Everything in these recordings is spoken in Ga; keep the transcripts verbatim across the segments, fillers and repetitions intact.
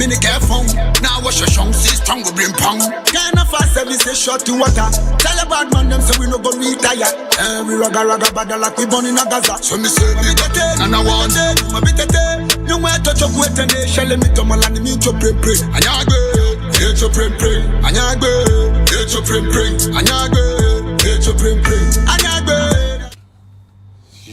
Ni kɛ fɔŋ, na wɔ shɔshɔŋ, si strong we bring pɔŋ. Kɛ na fa seven say short to water. Tell a bad man dem say we no go retire. Eh, we raga raga bada like we born in a Gaza. So mi say we get it, and I want it. Ma bi tete, you want to chop with the nation. Let me to my land, me to pray pray. Anyagbe, ye to pray pray. Anyagbe, ye to pray pray. Anyagbe, ye to pray pray. Anyagbe.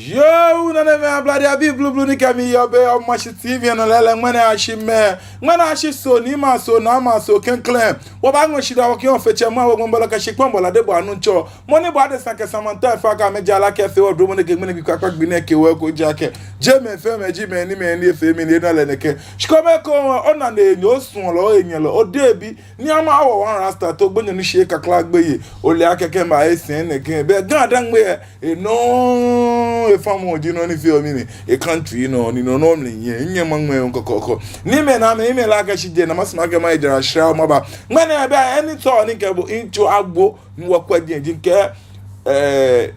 Yoo, nane mɛi ablade abii blublu ni kɛ mi yɔɔ biɛ yɛ Omashi T V nɔ lɛɛlɛŋ, ŋmɛnɛ ashi mɛɛ, ŋmɛnɛ ashi Soo, niimɛi a-Soo, naamɛi a-Soo klɛŋklɛŋ. Wɔbaaŋɔ shidaa wɔkɛha Ofe Tsɛ Mawu, Gbɔmɔ Bɔlɔ kɛ Shikpɔŋ Bɔlɔ, Adebɔɔ Anuntsɔ. Mɔ ni bɔ adesa kɛ Samantha Efa kɛ amɛjɛ la kɛ fe wɔ dromɔ nɛkɛ ŋmɛnɛ gbi kpakpa gbi nɛkɛ wɔ ko ja kɛ. Jɛmɛ fɛɛ mɛi ji mɛi ni mɛi ni efee mi ni ena lɛ nɛkɛ. Shikome ko ona ni enyo suɔlɔ, enyɛlɔ, odebi. Ni ama awɔ wan rasta to gbɛnyɛ ni shi kakla gbeyei. Ole akɛ kɛ mba esɛɛ nɛkɛ. Bɛ Ga Dangme yɛ. Enɔ, efamɔ ji nɔ ni feɔ mi ni. E country nɔ, ni nɔ nɔ mli yɛ. Nyɛ maŋ mɛ kɔkɔɔkɔ. Ni mɛi naamɛi, mɛi la kɛ shi jɛ, na masumɔ akɛ maye jara shra maba. Ŋmɛnɛ bɛ ɛni tɔ ni kɛ bo, ntso agbo, ni wɔkwɛ jɛ, ji kɛ, eh,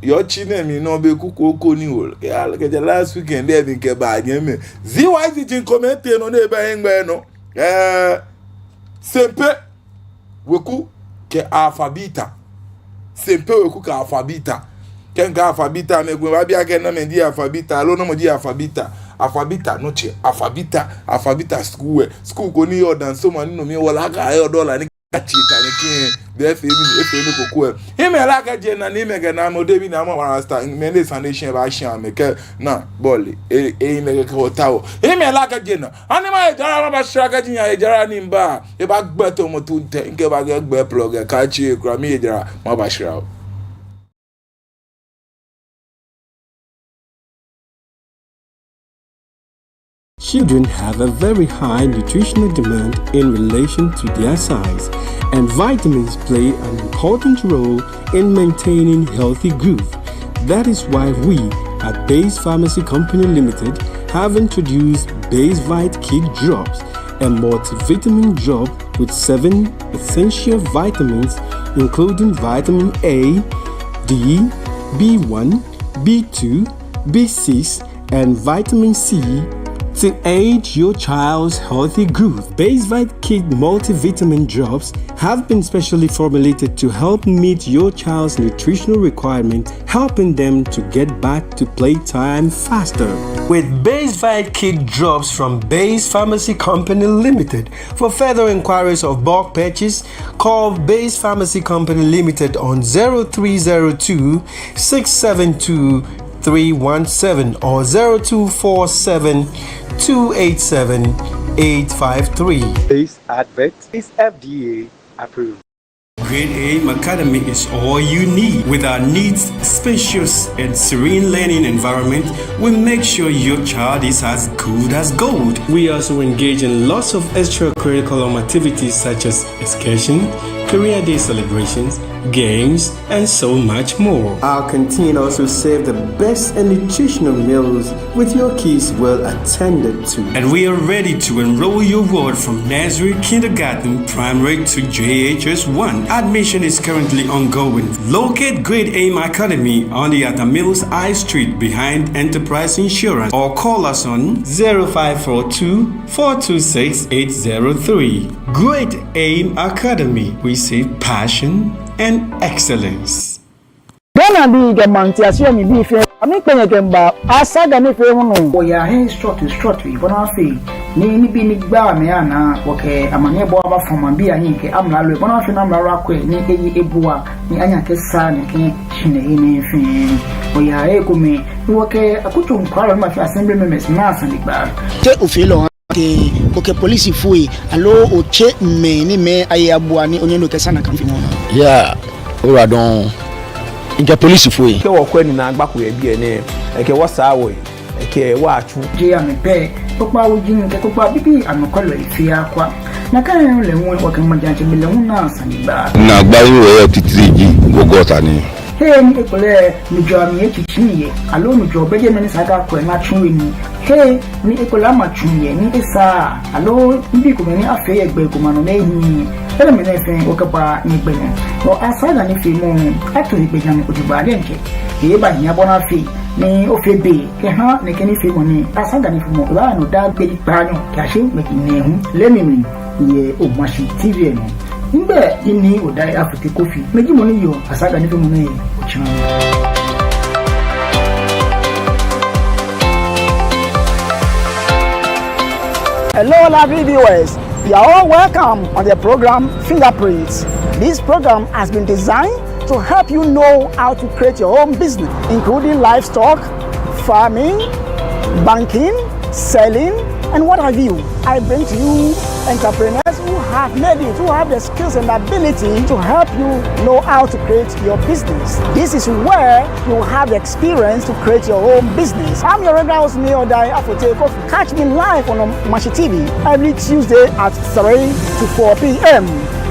yɔɔ tsi nɛɛ mli nɔ be kuku ko ni wolo. Kɛ alɛ kɛ jɛ last weekend, eh, mi kɛ ba jɛ mɛ. Z Y Z ji kome te nɔ ni eba eŋgbɛ nɔ. Eh, Sempe weku kɛ Afabita. Sempe weku kɛ Afabita. Kɛ ŋkɛɛ Afabita, mɛi komɛi baabi akɛ namɔ ji Afabita, aloo namɔ ji Afabita. Afabita nɔ tsɛ, Afabita, Afabita school wɛ. School ko ni yɔɔ Dansoman ni no mli wɔ la ka yɔɔ dɔla ni ka tsi ta ni kɛ bɛ efee mi, efee mi koko ɛ. Hiɛmɛi la kɛ jɛ na ni mɛi kɛ naamɛi odebi naamɛi wan rasta, mɛi ni sane shi baashi amɛ kɛ na bɔle. E, e, mɛi kɛ kɛ wɔ ta wɔ. Hiɛmɛi la kɛ jɛ na. Ani maye jara, maba shra kɛji miyaye jara ni mba. Ebaagbe tɔmɔ tu ntɛ, ŋkɛɛ baagbe plug, ekatsɛ ekura miye jara, maba shra o. Children have a very high nutritional demand in relation to their size, and vitamins play an important role in maintaining healthy growth. That is why we at Base Pharmacy Company Limited have introduced Basevite Kid Drops, a multivitamin drop with seven essential vitamins, including vitamin A, D, B one, B two, B six, and vitamin C, to aid your child's healthy growth. Basevite Kid multivitamin drops have been specially formulated to help meet your child's nutritional requirement, helping them to get back to playtime faster. With Basevite Kid Drops from Base Pharmacy Company Limited, for further inquiries of bulk purchase, call Base Pharmacy Company Limited on zero three zero two, six seven two, three one seven or zero two four seven, two eight seven, eight five three. This advert is F D A approved. Great Aim Academy is all you need. With our neat, spacious, and serene learning environment, we make sure your child is as good as gold. We also engage in lots of extracurriculum activities such as excursion, career day celebrations, games, and so much more. Our canteen also serve the best and nutritional meals with your kids well attended to. And we are ready to enroll your ward from nursery, kindergarten, primary to J H S one. Admission is currently ongoing. Locate Great Aim Academy on the Atta Mills High Street behind Enterprise Insurance or call us on zero five four two, four two six, eight zero three. Great Aim Academy, we see passion and excellence. Ghanabii kɛ maŋtiase mli bii fɛɛ, amɛkpɛ nyɛ kɛmiiba Asaga nifeemɔ nɔ. Wɔyaa he srɔtoi srɔtoi bɔ ni afee ni nibii ni gbaa amɛnaa, wɔkɛ amaniɛbɔɔ abafɔ maŋbii ahiɛ kɛ amralo, bɔ ni afee ni amralo akwɛ ni eye ebua ni anyɛ akɛsaa nɛkɛ shihilɛi nɛɛ fɛɛ. Wɔyaa he komɛi ni wɔkɛ akutso nɔkwɛlɔi ni ma fee assembly members naa sanegbaa. Te ofeɔ lɛ? Te okɛ polisifoi aloo otsɛ mɛi ni amɛye abua ni onyɛ ni okɛsaa nakai fimɔ? Yeah, ora dɔŋŋ. Mikɛ polisifoi. Kɛ wɔkwɛ ni naagba ko yɛ biɛ nɛɛ, ekɛ wɔ saa wɔyi, ekɛ wɔ atsu. Jeee amɛ pɛ, kpokpaa wuji kɛ kpokpaa bibii anɔkwɛlɔi fɛɛ akwa. Nakai nɔŋŋ lɛ hu wɔkɛ maŋtsɛmɛi lɛ hu naa sanegbaa. Naagbai ni wɔyɔɔ titri ji gɔgɔta ni Hei ni ekolɛ nujɔɔ amli etsitsi yɛ, aloo nujɔɔ bɛ jɛmɛ ni esa akɛ akwɛ ni atsu he nii. Hei ni ekolɛ ama tsu yɛ ni esaaa, aloo nibii komɛi ni afee yɛ gbɛ ko ma nɔ ni ehiii. Enɛɛmɛi nɛɛ fɛɛ wɔkɛbaa nyɛgbɛ nɔ. Wɔ Asaga nifeemɔ ato he gbɛjianɔ jogbaŋŋ diɛŋtsɛ. Ebahia bɔ ni afee ni ofee be kɛha nɛkɛ nifeemɔ nɛɛ. Asaga nifeemɔ ebaaya nɔ daa gbi kpaanyɔ kɛyashi gbi nɛɛhu lɛ mli yɛ Omashi T V lɛ nɔ. Migbɛi ji Nii Odai Afotey Kofi. Mi ji mɔ ni yɔɔ Asaga nifeemɔ nɛɛ otsiaŋ. Hello, lovely viewers. You are all welcome on the program Fingerprints. This program has been designed to help you know how to create your own business, including livestock, farming, banking, selling, and what have you. I bring to you entrepreneurs who have made it, who have the skills and ability to help you know how to create your business. This is where you have the experience to create your own business. I'm your regular host, Nii Odai Afotey Kofi. Catch me live on Omashi T V every Tuesday at three to four p.m.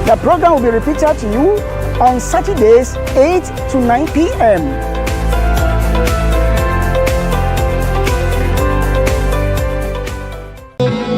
The program will be repeated to you on Saturdays, eight to nine p.m.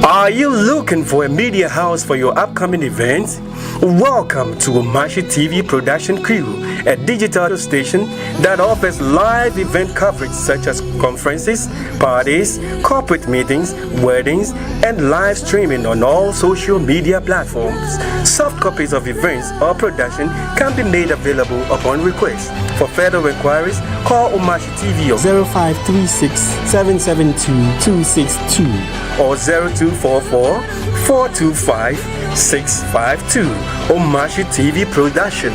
Are you looking for a media house for your upcoming events? Welcome to Omashi T V production crew, a digital station that offers live event coverage such as conferences, parties, corporate meetings, weddings, and live streaming on all social media platforms. Soft copies of events or production can be made available upon request. For further inquiries, call Omashi T V on zero five three six, seven seven two, two six two or zero two four four, four two five, six five two. Omashi T V production.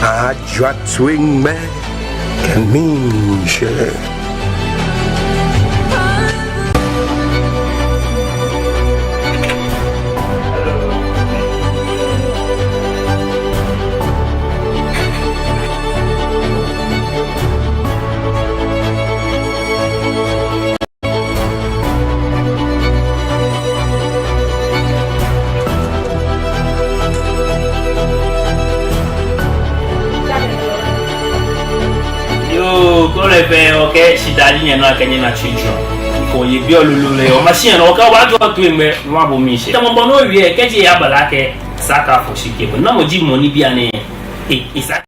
Ajwa twing me can mean share. Yoo, kɛ́ ole be okɛɛ shidaa ji nyɛnɔ akɛ nyɛna tsui jurɔ. Kɛ́ oye biɛ lolo lɛ, Omashi nɔ, okɛɛ obaajɔ twing me, mabo miishɛɛ. Tamɔ bɔ ni owie, kɛji eyaba lɛ akɛ, Saka fɔ shi kɛ bo. Namɔ ji mɔ ni bianɛ, e, e sa-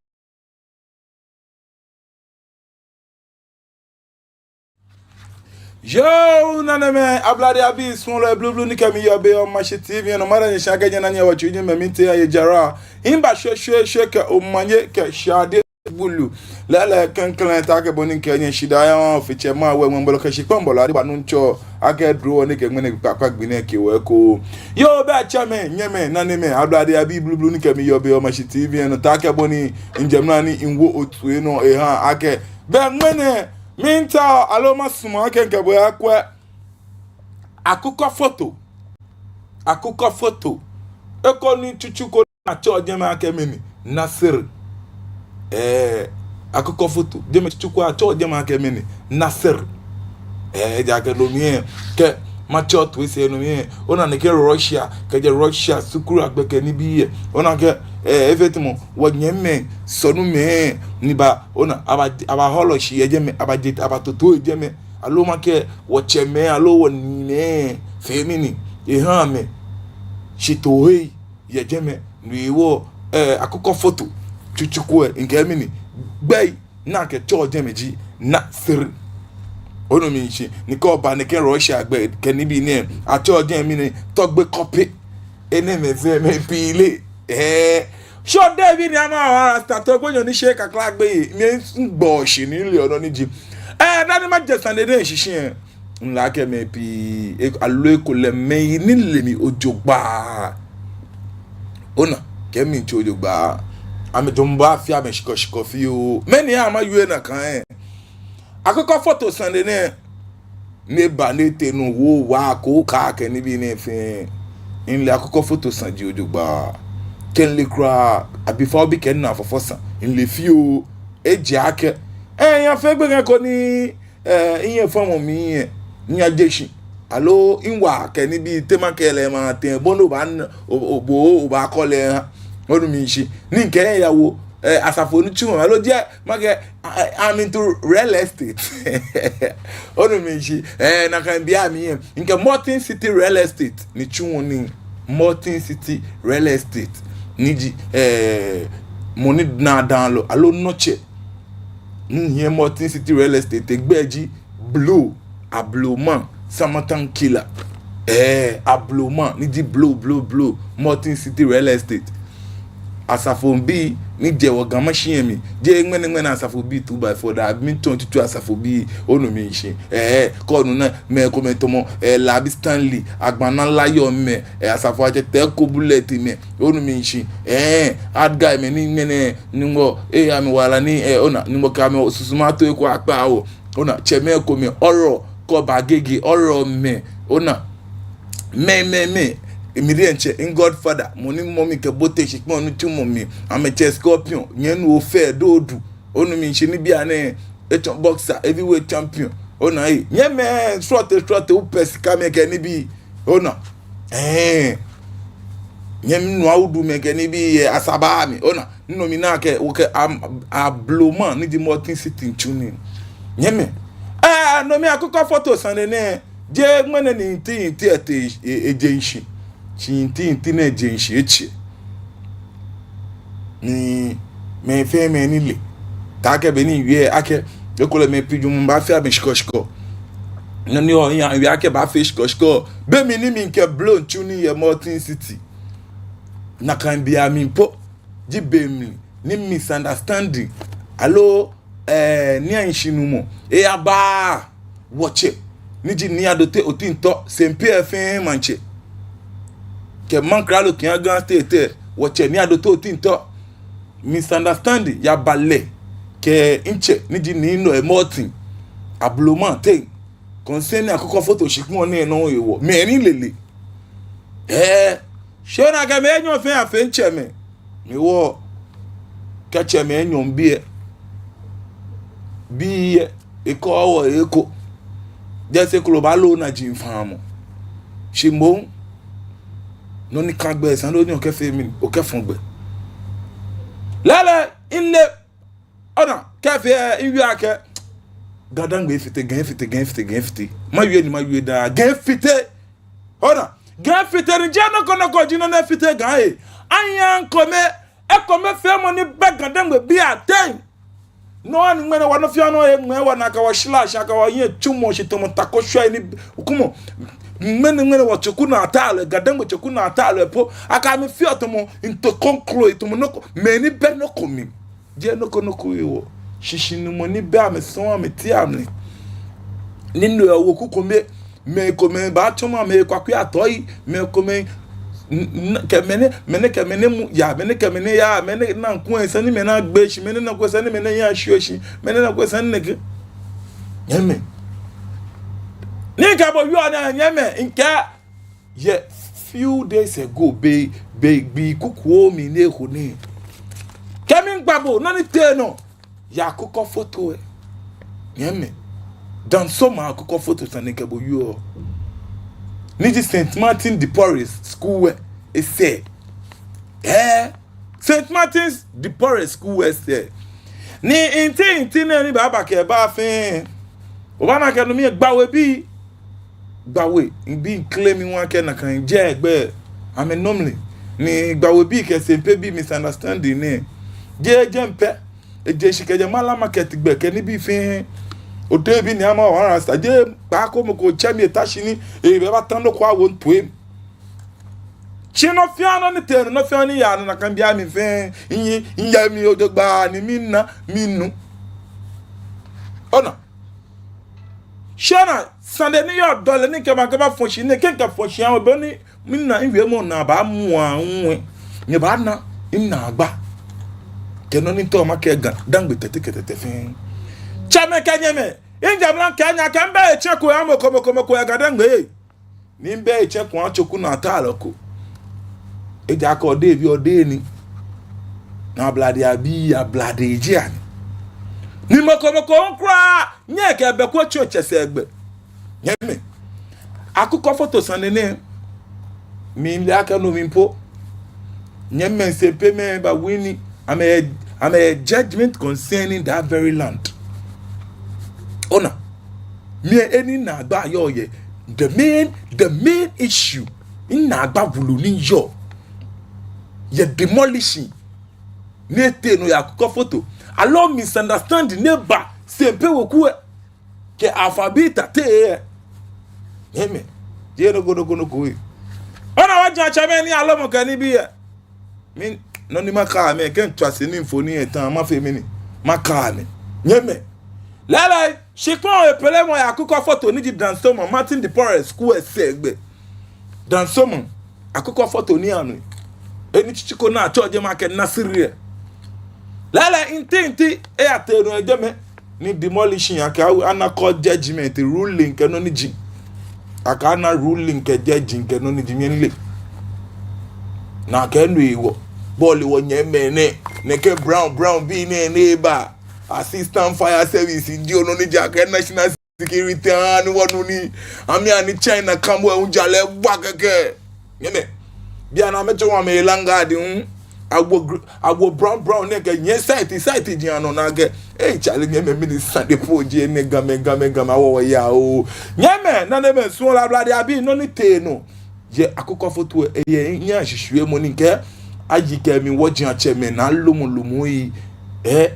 Yoo, nanemɛi, ablade abii, suɔlɔi blublu ni kɛ mi yɔɔ biɛ Omashi T V nɔ, mada nyɛ shi akɛ nyɛna nyɛwɔ tsui nyɛmɛ mi te aye jara. Mibashɛ shweshweeshwe kɛ omanye kɛ shade bulu. Lɛɛlɛŋ klɛŋklɛŋ taakɛ bɔ ni mikɛ nyɛ shidaa yɛ ofe tsɛ ma wɛ ŋmɛnɛ bɔlɔ kɛ shikpɔŋ bɔlɔ adi ba Nuŋtsɔ akɛ dromɔ ni kɛ ŋmɛnɛ kpakpa gbi nɛɛ kɛ wɔ ko. Yoo, bɛ atsɛmɛi, nyɛmɛi, nanemɛi, ablade abii blublu ni kɛ mi yɔɔ biɛ Omashi T V nɔ, taakɛ bɔ ni mijɛ mra ni miwo otoi nɔ eha akɛ bɛ ŋmɛnɛ miitao aloo masumɔ akɛ mikɛ bo yakwɛ akukɔ foto. Akukɔ foto. Ekɔ ni tsutsu ko atsɛɔ jɛmɛ akɛ mɛni? Nasir. Ɛɛ, akukɔ foto. Jɛmɛ tsutsu ko atsɛɔ jɛmɛ akɛ mɛni? Nasir. Ɛɛ, ejaakɛ no mli lɛ, kɛ matsɛ otoi sɛɛ no mli lɛ, ona nɛkɛ Russia, kɛjɛ Russia sukuu agbɛ kɛ nibii lɛ. Ona akɛ, ɛɛ, efee tamɔ wɔnyɛmimɛi sɔlemɔi ni ba, ona, aba, abahɔlɔ shi yɛ jɛmɛ, abaje, abatoto yɛ jɛmɛ. Aloo makɛɛ wɔtsɛmɛi, aloo wɔniimɛi, fee mɛni? Eha amɛ shitoohe yɛ jɛmɛ, no hewɔ, ɛɛ, akukɔ foto tsutsu ko lɛ, mikɛɛ mɛni? Gbɛi ni akɛtsɛɔ jɛmɛ ji Nasir. Onu mishishi? Ni kɛ oba nɛkɛ Russia gbɛ kɛ nibii nɛɛ, atsɛɔ jɛmɛ mɛni? Tɔgbe kɔpe. Enɛɛmɛi fɛɛ mɛi pii le. Ɛɛ. Shi odɛŋ bi ni ama wa rasta tɔ gbonyo ni she kakla gbeyei. Miigbɔ shi ni mile nɔ ni ji. Ɛɛ, dani maje sane lɛ shishi lɛ, mile akɛ mɛi pii, e, aloo ekolɛ mɛi ni le mi jogbaŋŋ. Ona, kɛ mi tso jogbaŋŋ, amɛjɔɔmɔ baafee amɛ shikɔshikɔ fioo. Mɛni hewɔ mawie nakai lɛ? Akukɔ foto sane nɛɛ, ni eba ni etee nɔ, wɔ wa ko ka kɛ nibii nɛɛ fɛɛ. Mile akukɔ foto sane jogbaŋŋ. Kɛ mile kwraa, abifao bi kɛ naa fɔfɔ sane, mile fioo. Ejaakɛ, ɛɛ, miyafee gbekɛ ko ni, ɛɛ, minyɛ fɔmɔ mli lɛ, miyaje shi. Aloo miwa kɛ nibii, te makɛɛ lɛ matee, bo nɔ obaana, o, o, bo obaakɔ lɛ aha. Onu mishishi? Ni mikɛɛ miyawo eh, asafo nitsumɔ, aloo jeee, makɛɛ, I, I'm into real estate. Onu mi shishi, eh, nakai beiaŋ miyɛ. Mikɛ Morton City Real Estate nitsuɔ nii. Morton City Real Estate. Ni ji, eh, mɔ ni naa dãa lɔ, aloo nɔtsɛ ni hiɛ Morton City Real Estate, egbɛi ji Blow, Abloman, Samatan Killer. Eh, Abloman, ni ji Blow, Blow, Blow, Morton City Real Estate. Asafobii ni jɛ wɔ Ga Mashi lɛ mli. Jeee ŋmɛnɛ ŋmɛnɛ asafobii two by four, daabi, mitsɔɔ tsutsu asafobii, onu mi shishi. Eh, kɛ onu nɛɛ, mɛi komɛi tamɔ, eh, Labi Stanley, Agbana Lion mɛi, eh, Asafoatsɛ Tɛko Bullet mɛi, onu mi shishi. Eh, hard guy mɛi ni ŋmɛnɛ, Nyɔŋmɔ, eh, amɛ wala ni, eh, ona, Nyɔŋmɔ kɛ amɛ susuma too eko akpa wɔ. Ona, tsɛmɛi komɛi, Ɔrɔ, kɛ oba Agege, Ɔrɔ mɛi, ona. Mɛi, mɛi, mɛi, mi diɛŋtsɛ, mi godfather, mɔ ni mɔ mi kɛbote shikpɔŋ nitsumɔ mli, amɛtsɛ Scorpion, nyɛmi nuu Ofɛ Dodoo, onu mi shishi, ni bianɛ, etsɔ boxer, heavyweight champion, ona, eh, nyɛmɛi, srɔtoi, srɔtoi, wopɛ sika mɛi kɛ nibii, ona, eh, nyɛmi nuu Awudu mɛi kɛ nibii, eh, Asaba mli, ona, no mli naa kɛ, okɛ, am, Abloman, ni ji Morton City nitsuɔ nii. Nyɛmɛi. Eh, no mli Akukɔ Foto sane nɛɛ, jeee ŋmɛnɛ ni nti, nti etee, e, eje shishi. Shi nti, nti nɛɛ je shishi etsɛ. Ni, mɛi fɛɛ mɛi ni le. Taakɛ be ni miwie akɛ, ekolɛ mɛi pii jwɛŋmɔ baafee amɛ shikɔshikɔ. Nɔ ni oya, miwie akɛ baafee shikɔshikɔ. Be mli ni mikɛ Blow tsuɔ nii yɛ Morton City. Nakai beiaŋ mli po ji be mli ni misunderstanding, aloo, eh, niiashinumɔ, eyaba wɔtsɛ, ni ji Nii Adote Otintor, Sempe fɛɛ maŋtsɛ. Kɛ maŋkralo kɛha Ga State, wɔtsɛ Nii Adote Otintor. Misunderstanding yaba lɛ kɛ mitsɛ, ni ji Nii Nɔi Morton, Abloman teŋ. Concerning Akukɔ Foto shikpɔŋ nɛɛ nɔ hewɔ. Mɛi ni le lɛ. Eh, shi ona akɛ mɛi enyɔ fɛɛ afee mitsɛmɛi. Miwo kɛ tsɛmɛi enyɔ biɛ. Biɛ, ekɔ wɔ eko. Jeee sɛɛ kolo baaloo naa ji mfaamɔ. Shi moŋ, nɔ ni kã gbɛ, sane ni okɛfee mli, okɛfɔ gbɛ. Lɛɛlɛŋ, mile, ona, kɛfee, miwie akɛ, GaDangme efite, Ga efite, Ga efite, Ga efite. Mawie ni mawie daa, Ga efite. Ona, Ga efite ni jeee nɔ ko nɔ ko ji nɔ ni efite Ga lɛ. Aya ŋkome, ekomefeemɔ ni bɛ GaDangme biɛ ateŋ. No hewɔ ni ŋmɛnɛ wɔ nɔ fɛɛ nɔ yɛ ŋmɛnɛ wɔ naa akɛ wɔshila shi akɛ wɔyɛ tsumɔ shi tamɔ tako shwɛ ni kumɔ. Ŋmɛnɛ ŋmɛnɛ wɔ tsoku naa ta lɛ, GaDangme tsoku naa ta lɛ po. Akɛ amɛfee tamɔ ntokɔŋklo, tamɔ nɔ ko, mɛi ni bɛ nɔ ko mli. Jeee nɔ ko nɔ ko hewɔ. Shishinumɔ ni bɛ amɛsɔŋ amɛtia mli. Ni no hewɔ weku kome, mɛi komɛi baatsɔmɔ amɛ kwakwei atɔi, mɛi komɛi, n-, n-, kɛ mɛnɛ, mɛnɛ kɛ mɛnɛ mu, ya, mɛnɛ kɛ mɛnɛ ya, mɛnɛ naŋ kulɛ sane ni mɛi naagbee shi, mɛnɛ naŋ kulɛ sane ni mɛi naaya shwie shi, mɛnɛ naŋ kulɛ sane ni nɛkɛ. Nyɛmɛi. Ni mikɛ bo wieɔ nɛɛ, nyɛmɛi, mikɛɛ, yɛ few days ago, be, be, be kukuoo mli ni eho nɛɛ. Kɛ miigba bo, nɔ ni tee nɔ. Yɛ Akukɔ Foto lɛ. Nyɛmɛi. Dansoman Akukɔ Foto sane mikɛ bo wieɔ. Ni ji Saint Martin de Porres School lɛ esɛɛ. Eh, Saint Martin's de Porres School lɛ esɛɛ. Ni nti, nti nɛɛ ni baaba kɛba fɛɛ. Obaana akɛ no mli lɛ Gbawe bii. Gbawe, mibi claim mi hu akɛ nakai jeee gbɛ. Amɛnɔ mli. Ni Gbawe bii kɛ Sempe bii misunderstanding nɛ. Jeee jɛmɛ pɛ. Eje shishi kɛjɛ Mala Market gbɛ kɛ nibii fɛɛ. Odehe bi ni ama wa rasta. Jeee kpaako mɔ ko tsɛ mi eta shi ni, eh, ebaabatã nɔ ko awo mitoi. Shi nɔ fɛɛ nɔ ni tee nɔ, nɔ fɛɛ nɔ ni yaa nɔ nakai beiaŋ mli fɛɛ, miyi, miya mli jogbaŋŋ ni mina, minu. Ona. Shi ona, sane ni yɔɔ dɔlɛ ni kɛ ma kɛ mafɔ shi, ni kɛ mikɛfɔ shi awo be ni, mina miwiemɔ naa baamu aŋwɛ. Nyɛbaana, mina agba. Kɛ nɔ ni mitao makɛɛ Ga, Dangme tɛtɛ kɛ tɛtɛ fɛɛ. Tsɛmɛi kɛ nyɛmɛi, mijɛ mra mikɛɛ nyɛ akɛ mibɛ etsɛ ko yɛ mɔ ko mɔ ko mɔ ko yɛ Ga Dangme. Ni mibɛ etsɛ ko yɛ tsoku naa ta lɛ ko. Ejaakɛ odehe bi odehe ni. Ni ablade abii ablade ji amɛ. Ni mɔ ko mɔ ko hu kwraa nyɛɛɛ kɛ be ko tso tsɛ sɛɛ gbɛ. Nyɛmɛi. Akukɔ Foto sane nɛ. Mile akɛ no mli po. Nyɛmɛi, Sempemɛi bawin ni. Amɛ, amɛ judgment concerning that very land. Ona, mi eni naagba yɔɔ yɛ, the main, the main issue, minaagba wulu ni yɔɔ yɛ demolition ni etee nɔ yɛ Akukɔ Foto. Aloo misunderstanding ni ba Sempe weku lɛ kɛ Alpha Beta teŋ lɛ. Nyɛmɛi, jeee nɔ ko nɔ ko nɔ ko ee. Ona wɔjaatsɛmɛi ni alomɔ kɛ nibii lɛ. Mi, nɔ ni makɛɛ amɛ, kɛ mitswa sɛɛ ni mfoniri lɛ ta, mafee mɛni? Makɛɛ amɛ. Nyɛmɛi. Lɛɛlɛŋ, shikpɔŋ lɛ epelemɔ yɛ Akukɔ Foto ni ji Dansoman, Martin de Porres ku lɛ sɛɛgbɛ. Dansoman, Akukɔ Foto ni anu. Eni tsitsi ko ni atsɛɔ jɛmɛ akɛ Nasiri lɛ. Lɛɛlɛŋ, nti nti, eyatee nɔ yɛ jɛmɛ. Ni demolition akɛ ana court judgment, ruling kɛ nɔ ni ji. Akɛ ana ruling kɛ judging kɛ nɔ ni ji, mile. Ni akɛ no hewɔ, bɔɔlu wɔnyɛmimɛi nɛɛ, nɛkɛ brown brown bii nɛɛ ni ba. Assistant fire service ji nɔ ni ji akɛ national security, ani wɔnu ni, amɛ ani China kamɔ ewu jalɛ wa kɛkɛ. Nyɛmɛi. Bianɛ amɛtsɔ amɛ land guard hu. Awo gr-, awo brown brown nɛkɛ nyɛ site, site ji anɔ nakai. Ei, Charlie, nyɛmɛi, mɛni sane po ji nɛɛ, Gamɛi, Gamɛi, Gamɛi, awɔ wɔya oo. Nyɛmɛi, nanemɛi, suɔlɔi, ablade abii, nɔ ni tee nɔ yɛ Akukɔ Foto lɛ, eyɛ nyɛ ashishiumɔ ni kɛ ayi kɛ mi wɔjaatsɛmɛi ni alomɔ lomɔ lɛ. Ɛɛ,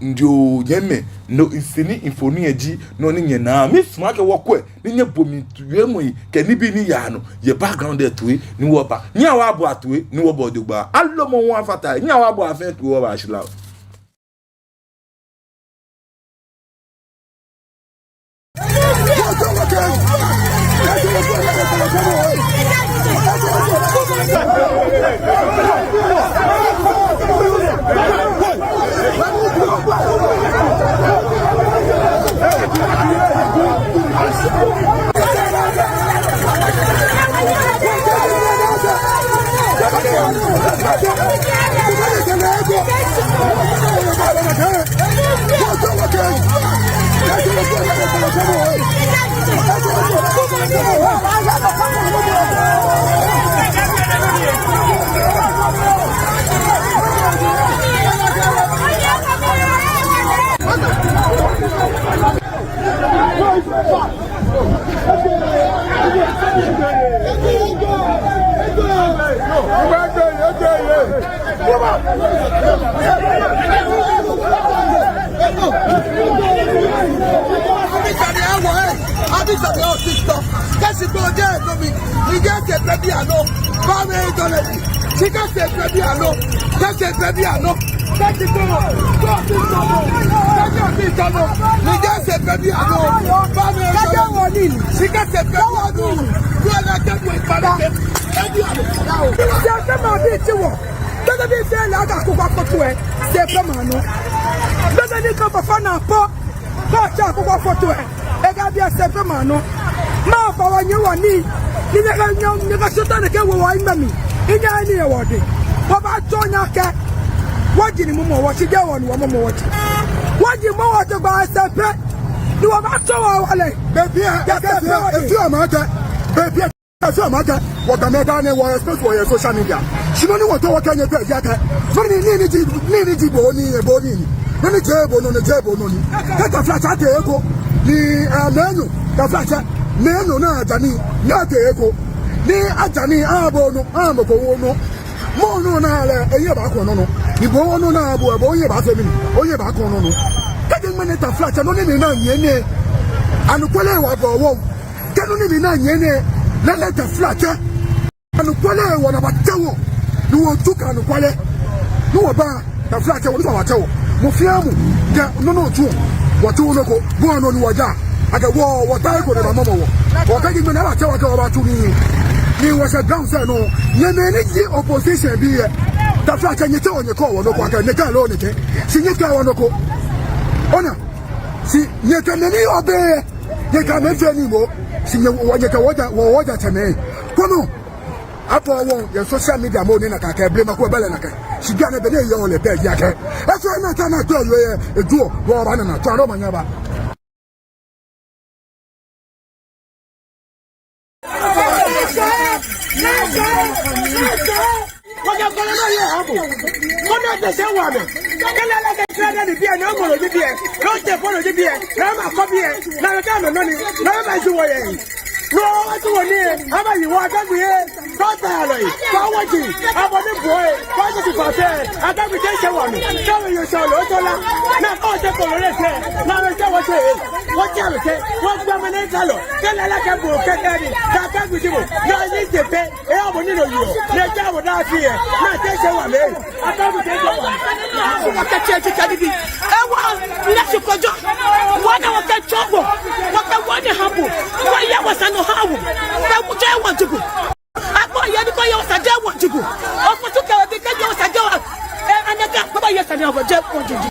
ndio, nyɛmɛi, no nsɛni mfoniri lɛ ji nɔ ni nyɛna. Misumɔɔ akɛ wɔkwɛ ni nyɛbo mi wiemɔi kɛ nibii ni yaa nɔ yɛ background lɛ toi ni wɔba. Nyɛhaa wɔboa toi ni wɔba jogbaŋŋ. Alomɔ hu afata. Nyɛhaa wɔboa fɛɛ toi wɔba shila. Kɛ shi gbɔ jɛ nɔ mi, ni jɛ sɛɛ pɛ bi anɔ, ba mi tɔ lɛ. Shi kɛ sɛɛ pɛ bi anɔ, kɛ sɛɛ pɛ bi anɔ. Kɛ shi gbɔ, kɛ shi gbɔ, kɛ shi gbɔ, ni jɛ sɛɛ pɛ bi anɔ, ba mi tɔ lɛ. Shi kɛ sɛɛ pɛ bi anɔ, kɛ sɛɛ pɛ bi anɔ. Sɛɛ pɛ ma bi ti wɔ. Gbɛdɛ bi fɛɛ lɛ akɛ Akukɔ Foto lɛ, sɛɛ pɛ ma nɔ. Gbɛdɛ ni kɛ Fofana po, kɛ otsɛ Akukɔ Foto lɛ, ekɛɛ biɛ sɛɛ pɛ ma nɔ. Mafɔ wɔnyɛ wɔnii, ni nyɛkɛ nyɛ, nyɛkɛ shota nɛkɛ wo wɔ imɛ mi. Inyɛ ni yɛ wɔdɛŋ. Wɔbaatsɔɔ nyɛ akɛ wɔji ni mumɔ wɔji, jeee wɔ ni wɔmumɔ wɔji. Wɔji mɔ wɔ jogbaŋŋ sɛɛ pɛ. Ni wɔbaatsɔɔ wɔ wala. Bɛ biɛ, yɛ sɛɛ pɛ wɔdɛŋ. Efeɔ mi akɛ, bɛ biɛ. Efeɔ mi akɛ, wɔ Gamɛi daa nɛɛ wɔ expose wɔyɛ social media. Shi nɔ ni wɔtaoɔ wɔkɛɛ nyɛ pɛ ji akɛ, nɔ ni, ni, ni ji, ni, ni ji bo ni, bo ni, ni, ni jeee bo nɔ ni, jeee bo nɔ ni. Kɛ taflatsɛ tee he ko, ni, eh, mɛi enyɔ, taflatsɛ, mɛi enyɔ ni aja nii, ni atee he ko, ni aja nii, aha bo nɔ, aha mɔ ko wo nɔ. Mɔ nɔ ni lɛ, ehiɛ baakɔ nɔ nɔ. Ni bo nɔ ni bo, bo ohiɛ baafee mɛni, ohiɛ baakɔ nɔ nɔ. Kɛji ŋmɛnɛ taflatsɛ, nɔ ni mina nyɛ nɛɛ, anɔkwale wa bɔ wɔ. Kɛ nɔ ni mina nyɛ nɛɛ, lɛɛlɛŋ taflatsɛ. Anɔkwale wɔ ni abatsɛ wɔ. Ni wɔtsu kɛ anɔkwale. Ni wɔba taflatsɛ wɔ, ni wɔbatsɛ wɔ. Mɔ fɛɛ mɔ, kɛ nɔ ni otsuɔ. Wɔtsuuu nɔ ko, bo nɔ ni wɔjaa. Akɛ wɔ, wɔta he ko ni bamɔmɔ wɔ. Wɔkɛji ŋmɛnɛ abatsɛ wɔ akɛ wɔbatsu nii. Ni wɔshɛ ground sɛɛ nɔ. Nyɛmɛi ni ji opposition bii lɛ. Taflatsɛ nyɛtsɛ wɔ nyɛkɛɔ wɔ nɔ ko akɛ nɛkɛ aloo nɛkɛ. Shi nyɛkɛɛɛ wɔ nɔ ko. Ona. Shi nyɛkɛ mɛi ni yɔɔ biɛ. Nyɛkɛ amɛ fɛɛ ni mɔ, shi nyɛ wɔ nyɛkɛ wɔja, wɔ wɔjaatsɛmɛi. Kwɛmɔ, afɔ wɔ yɛ social media mɔ ni nakai kɛ blema ko bɛ lɛ nakai. Shi bianɛ bɛ ni eyɔɔ lɛ pɛ ji akɛ. Efee nakai nakai yɔɔ yɛ, ejuɔ, wɔbaana nakai, tswa nɔ ma nyaba. Ɔkɛ kɔlɔ nɔ yɛ hã bo. Kɔlɔ tɛ sɛɛ wɔ amɛ. Kɛlɛ lɛ kɛ kɛlɛ dani biɛ, ni omɔ lɔ ji biɛ. Ni otɛ fɔ lɔ ji biɛ. Ni oma kɔ biɛ. Ni amɛkɛ amɛnɔ ni. Ni oma ji wɔ yɛ. Ni otu wɔ ni. Aba yi wɔ Akagbi yɛ. Kɔta alɔ yi. Kɔ wɔ ji. Abɔ ni bo yɛ. Kɔ ji ti kɔ tɛ. Akagbi tɛ sɛɛ wɔ amɛ. Kɛ wɔ yɛ sɛɛ lɔ tɔ la. Ni kɔ tɛ kɔlɔ lɛ sɛɛ. Ni amɛ sɛɛ wɔ sɛɛ. Wɔ sɛɛ amɛ sɛɛ. Wɔ gbɛ mɛ ni ta lɔ. Kɛlɛ lɛ kɛ bo kɛ kɛ ni. Kɛ Akagbi ji bo. Ni ni tɛ pɛ. Eya bo ni no yo. Ni ja bo da fi yɛ. Ni tɛ sɛɛ wɔ amɛ. Akagbi tɛ sɛɛ wɔ amɛ. Wɔkɛ tsɛ tsɛ tsɛ didi. Ewa, ni shi kɔjɔ. Wɔ ni wɔkɛ tsɔ bo. Wɔkɛ wɔ ni hã bo. Wɔ yɛ wɔ sa nɔ hã wɔ. Kɛ wɔ jɛ wɔ ji bo. Akpɔ yɛ ni kɔ yɛ wɔ sa jɛ wɔ ji bo. Ɔfɔ su kɛ wɔ bi kɛ jɛ wɔ sa jɛ wɔ. E, anɛ kɛ akpɔ yɛ sa ni wɔ jɛ wɔ ji bo.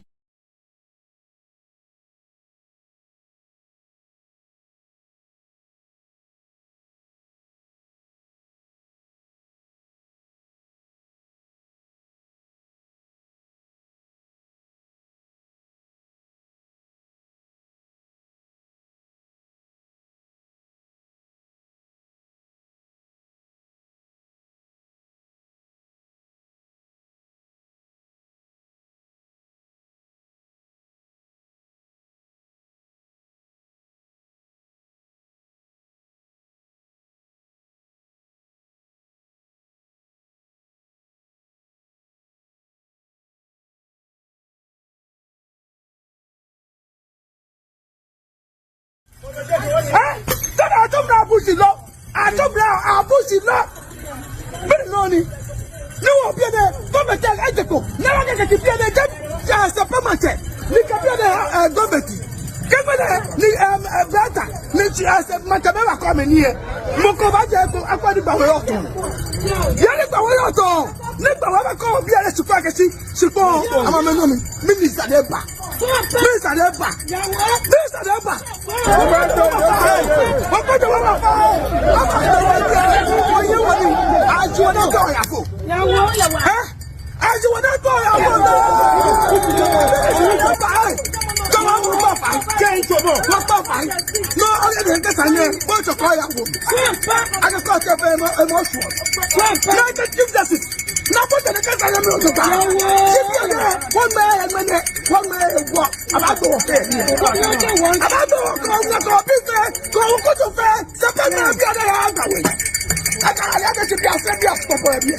Ɛ? Kɛ́ atsɔ mla abusi lɔ, atsɔ mla abusi lɔ. Mɛni nɔ ni? Ni wɔ biɛ nɛɛ, gɔmɛti ejɛ kpo. Ni wɔkɛɛ kɛji biɛ nɛɛ jɛ, jɛ sɛpɛ maŋtsɛ. Ni kɛ biɛ nɛɛ, ɛ, gɔmɛti. Kɛ biɛ nɛɛ, ni, ɛm, ɛ, brata, ni, ɛ, sɛ, maŋtsɛ bɛ ba kɔ mɛ ni yɛ. Mɔ ko baajɛ ko, akpa ni gbawe yɔɔ tɔ. Yɛ ni gbawe yɔɔ tɔ. Ni gbawe bɛ kɔ biɛ nɛɛ shikpɔŋ akɛ shi, shikpɔŋ, amɛmɛɛ nɔ mi. Mɛni sane ba? Mɛni sane ba? Mɛni sane ba? Wɔkpɛtɛ wɔ ma fa. Wɔkpɛtɛ wɔ ma fa. Wɔyɛ wɔ ni. Aji wɔ ni tɔ ya fo. Ɛ? Aji wɔ ni tɔ ya fo. Tɔmɔ mu kɔ fa. Kɛ n tɔmɔ. Wɔkɔ fa. Nɔ ɔyɛ ni kɛ sane. Wɔtsɔ kɔ ya fo. Akɛ kɔ tɛ fɛ mɔ, mɔ sɔ. United Chief Justice. Nɔ ko tɛ ni kɛ sane mi o to ta. Ti bi ne. Wɔmɛ, mɛ ne. Wɔmɛ wɔ. Abato wɔ fɛɛ. Abato wɔ kɔ, wɔ kɔ, bi fɛɛ, kɔ, wɔ kɔjɔ fɛɛ, sɛpɛ naa biɛ nɛɛ ya gbawe. Aka ya de ti biɛ sɛɛ biɛ sɔpɔ biɛ.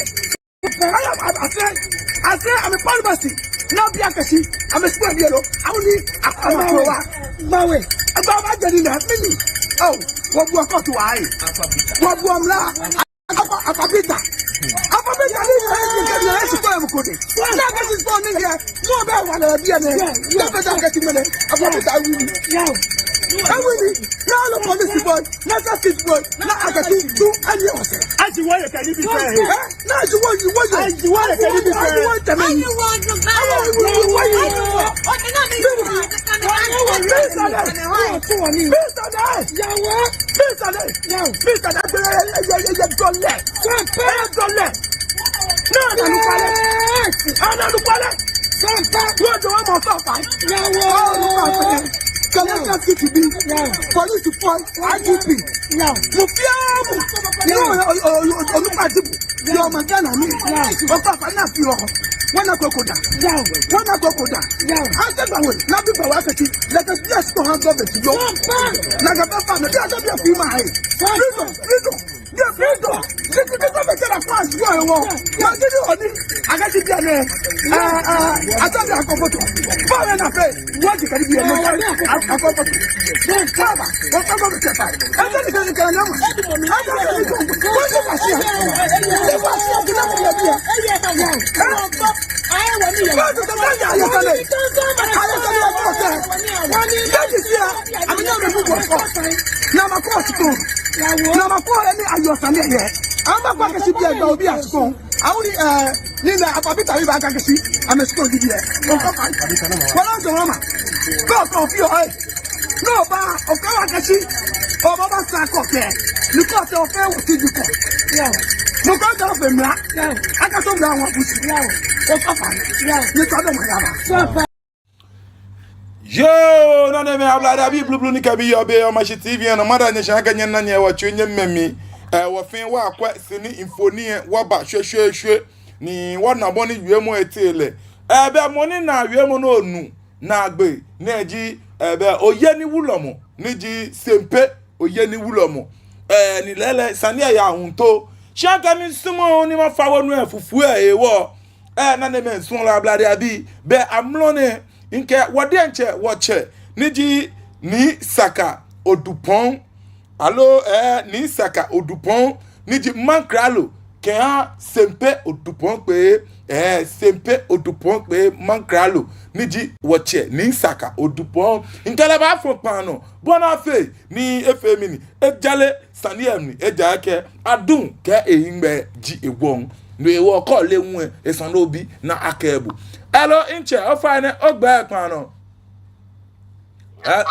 Aya, ase, ase, amɛ parliament, naa biɛ akɛ shi, amɛ sɔpɔ biɛ lɔ, awo ni, akɔ amɛ kɔ wa. Gbawe. Agba ba jɛ ni na, mɛni. Ɔ, wɔbu akɔto wa yi. Wɔbu amla. Akwa, Akwa Peter. Akwa Peter ni yɛ, ni yɛ, ni yɛ, sɔpɔ yɛ mɔ ko de. Naa kɛ sɔpɔ ni yɛ, mɔ bɛ wala biɛ nɛɛ. Naa bɛ taa kɛ ti mɛnɛ. Akwa Peter win. Ewin. Naa lɔ police boy, naa sa street boy, naa akɛ ti tu, ani yɛ wɔ sɛɛ. Aji wɔ yɛ kɛ ni bi fɛɛ. Ɛ? Naa aji wɔ, aji wɔ yɛ. Aji wɔ yɛ kɛ ni bi fɛɛ. Aji wɔ tɛmɛ. Aji wɔ yɛ. Aji wɔ yɛ. Mister Dai. Mister Dai. Mister Dai. Yao. Mister Dai, yɛ, yɛ, yɛ, yɛ, yɛ, dɔlɛ. Sɛpɛ. Yɛ dɔlɛ. Naa, naa, nɔ ko lɛ. Aa, naa, nɔ ko lɛ. Sɛpɛ. Wɔ jɔ, wɔ mɔ fa fa. Yao. Aa, nɔ ko fa fa. Kɛlɛ ka kiti bi. Yao. Police boy, I G P. Yao. Mɔ fɛɛ mɔ. Yao. Yao, o, o, o, o, nɔ ko ti bu. Yao, ma jana mi. Yao. Opa, pa na fi o. Wɔna koko da. Yao. Wɔna koko da. Yao. Ate gbawe, naa bi gbawe akɛ ti. Let us bless to hand over to you. Naa ka ba fa, naa bi ate bi fi ma hai. Freedom, freedom. Freedom. Freedom. Freedom. Freedom. Freedom. Naa bi oni. Akɛ ti biɛ nɛɛ. Ah, ah, ate bi akɔ foto. Fa na fe. Wɔ ji kɛ ni biɛ nɛɛ, a, a, a, a, a. Baba, wɔ, wɔ, wɔ, wɔ, wɔ. Ɛ, tɛni kɛ ni kɛ na ma. Ɛ, tɛni kɛ ni kɛ. Wɔ ji ba shi. Wɔ ji ba shi, kɛ na ma biɛ. Ɛ, wɔ ji ba shi, kɛ na ma biɛ. Naa ma kɔ shikpɔŋ. Naa ma kɔ ni ayɔɔ sane yɛ. Amɛba kɔ akɛ shi biɛ gbawe biɛ shikpɔŋ. Awo ni, ɛ, ni naa Akwa Peter wi ba ka akɛ shi, amɛ shikpɔŋ ji biɛ. Okɔ fa. Wala jɔ ma. Kɔ, kɔ fi o, ɛ. Nɔ ba, okɔ wa akɛ shi. Obaa ba sa kɔ kɛ. Ni kɔ tɛ ofee wɔ ti ji kɔ. Yao. Mɔ ko tɛ ofee mla. Yao. Akɛ sɔɔ mla wɔ busi. Yao. Okɔ fa. Yao. Ni tɔ dɔ ma ya ba. Sɛpɛ. Yoo, nɔ nɛɛ mɛi abla da bi blublu ni kɛ mi yɔɔ biɛ yɛ Omashi T V lɛ nɔ, mada nyɛ shi akɛ nyɛna nyɛ wɔ tsu nyɛ mɛmi. Ɛ, wɔ fɛɛ wɔkwɛ sini mfoniri lɛ, wɔba shweshweeshwe. ni wɔna bɔ ni wiemɔ lɛ tee lɛ. Ɛɛ, bɛ mɔ ni na wiemɔ nɛɛ onu naagbee nɛɛ ji, ɛɛ, bɛ Oyeni Wulɔmɔ, ni ji Sempe Oyeni Wulɔmɔ. Ɛɛ, ni lɛɛlɛŋ sane lɛ yaa huntoo. Shi akɛni misumɔɔɔ ni mafa wonu lɛ fufui lɛ hewɔ, ɛɛ, nanemɛi, suɔlɔi, ablade abii, bɛ amrɔ nɛɛ, mikɛ wɔ diɛŋtsɛ wɔtsɛ, ni ji Nii Saka Odupɔŋ, aloo, ɛɛ, Nii Saka Odupɔŋ, ni ji Mankralo, kɛha Sempe Odupɔŋ kpee, ɛɛ, Sempe Odupɔŋ kpee Mankralo, ni ji wɔtsɛ Nii Saka Odupɔŋ. Mikɛ lɛ baafɔ kpaa nɔ, bɔ ni afee ni efee mɛni, ejale sane lɛ mli, ejaakɛ aduŋ kɛ ehiŋmɛi ji ewɔŋ. No hewɔ kɛ ole hu lɛ, esa ni obi ni akɛɛ bo. Hello, ntsɛ, ofainɛ ogbɛi kpaa nɔ. Ɛ?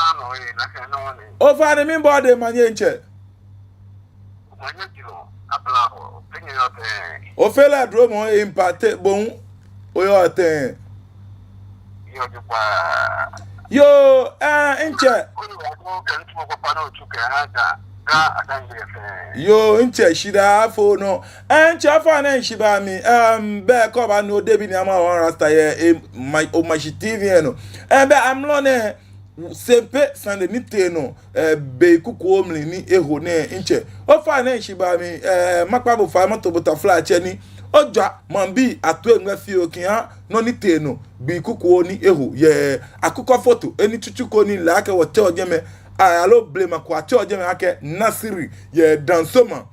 Ofainɛ, miibɔ odɛŋ, manye ntsɛ. Ofee lɛ dromɔ, e, impate, bo hu oyɔɔ tɛŋŋ? Yoo, ɛɛ, ntsɛ. Yoo, ntsɛ, shidaa afo nɔ. Ɛɛ, ntsɛ, ofainɛ, shi ba mi, ɛm, bɛ kɛ oba ni odebi ni ama wɔ rasta yɛ, e, ma, Omashi T V lɛ nɔ. Ɛɛ, bɛ amrɔ nɛɛ, Sempe sane ni tee nɔ, ɛɛ, be kuku lɛ mli ni eho nɛɛ, ntsɛ, ofainɛ, shi ba mi, ɛɛ, makpa bo fai, mato bo taflatsɛ ni ojwa maŋbii atoiŋwɛ fioo kɛha nɔ ni tee nɔ gbi kuku lɛ ni eho yɛ Akukɔ Foto, eni tsutsu ko ni lɛ akɛ wɔtsɛɔ jɛmɛ, aa, aloo blema ko atsɛɔ jɛmɛ akɛ Nasiri yɛ Dansoman,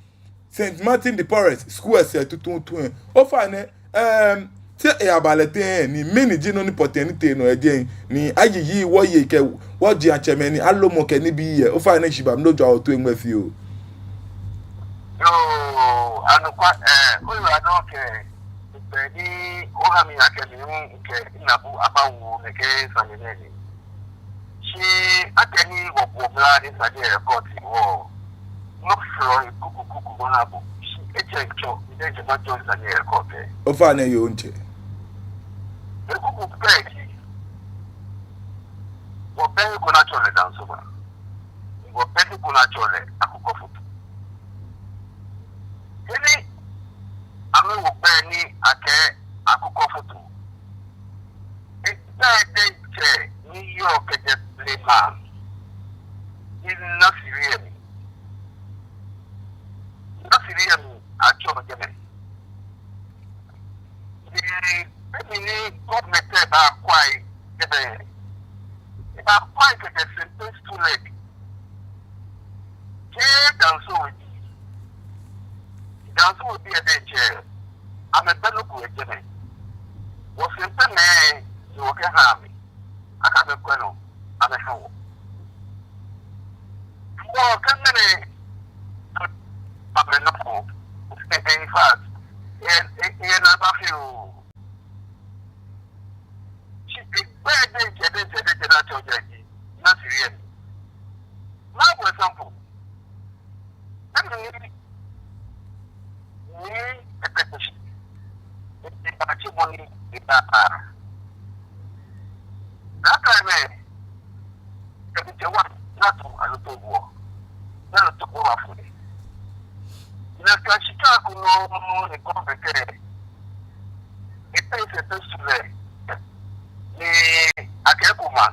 Saint Martin de Porres, school lɛ sɛɛ tuuntu lɛ. Ofainɛ, ɛm, te eyaba lɛ tɛŋŋ, ni mɛni ji nɔ ni pɔtɛɛ ni tee nɔ yɛ jɛi, ni ayiyi wɔyei kɛ wɔjiatsɛmɛi ni alomɔ kɛ nibii lɛ. Ofainɛ, shi ba mi ni ojwa wɔtoiŋwɛ fioo. Yoo, anɔkwa, ɛɛ, oyiwaladɔŋŋ kɛ be ni oha mi akɛ mi hu mikɛ minabu abawo nɛkɛ sane nɛɛ mli. Shi akɛni wɔbuɔ mla ni sane lɛ record hewɔ, maflɔ he kuku kuku maha bo. Shi etsɛŋ tsɔ, ni etsɛŋ matsɔ sane lɛ record lɛ. Ofainɛ, yoo, ntsɛ. He kuku pɛ ji, wɔbɛ he ko ni atsɛɔ lɛ Dansoman. Wɔbɛ he ko ni atsɛɔ lɛ Akukɔ Foto. He ni amɛwo gbɛi ni akɛɛ Akukɔ Foto, egbɛi diɛŋtsɛ ni yɔɔ kɛjɛ blema ji Nasiri lɛ mli. Nasiri lɛ mli atsɛɔ jɛmɛ. Ni be mli ni government lɛ bakwɛ jɛmɛ, ebakwɛ kɛjɛ Sempe Stool lɛ kɛ Danso We bii. Danso We bii lɛ diɛŋtsɛ, amɛbɛ nɔ ko yɛ jɛmɛ. Wɔ Sempemɛi ni wɔkɛha amɛ akɛ amɛkwɛ nɔ amɛha wɔ. Wɔkɛ ŋmɛnɛ amɛnɔ ko. In fact, eyɛ, eyɛ, eyɛ naagba fioo. Shi egbɛi diɛŋtsɛ, diɛŋtsɛ, diɛŋtsɛ ni atsɛɔ jɛi ji Nasiri lɛ mli. Maha bo example. Be mli ni, ni ekpɛtɛ shi, ebatsi mɔ ni eba. That time lɛ, kɛ mitsɛ wa, ni ato aloo to buɔ, ni aloo to buɔ bafo lɛ. Nakai shika ko nɔŋŋ ni government lɛ, epɛ Sempe Stool lɛ, ni akɛ eko ma,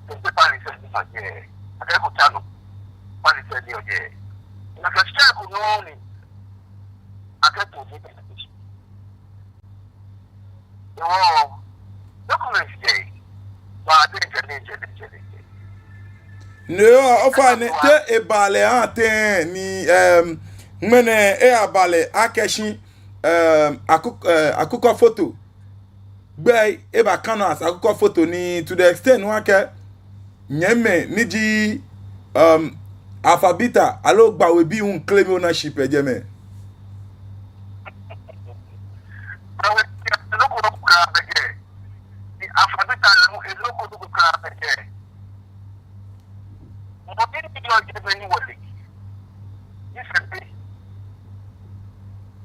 Sempe Palace ni ma jɛ, akɛ eko tsa nɔ, Palace ni yɔɔ jɛi. Nakai shika ko nɔŋŋ ni akɛto ni. Hewɔ, documents jɛ, ba diɛŋtsɛ, diɛŋtsɛ, diɛŋtsɛ, diɛŋtsɛ. No hewɔ, ofainɛ, te eba lɛ ha tɛŋŋ ni, ɛm, ŋmɛnɛ eyaba lɛ akɛ shi, ɛm, Aku-, ɛɛ, Akukɔ Foto gbɛi eba Kano as Akukɔ Foto ni, to the extent ni akɛ nyɛmimɛi ni ji, um, Alpha Beta aloo Gbawe bii hu claim ownership yɛ jɛmɛ. Gbawe bii lɛ, nɔ ko nɔ ko kwraa bɛ jɛi. Ni Alpha Beta lɛ hu, enɔ ko nɔ ko kwraa bɛ jɛi. Mɔ ni yɔɔ jɛmɛ ni wɔle. Ni Sempe,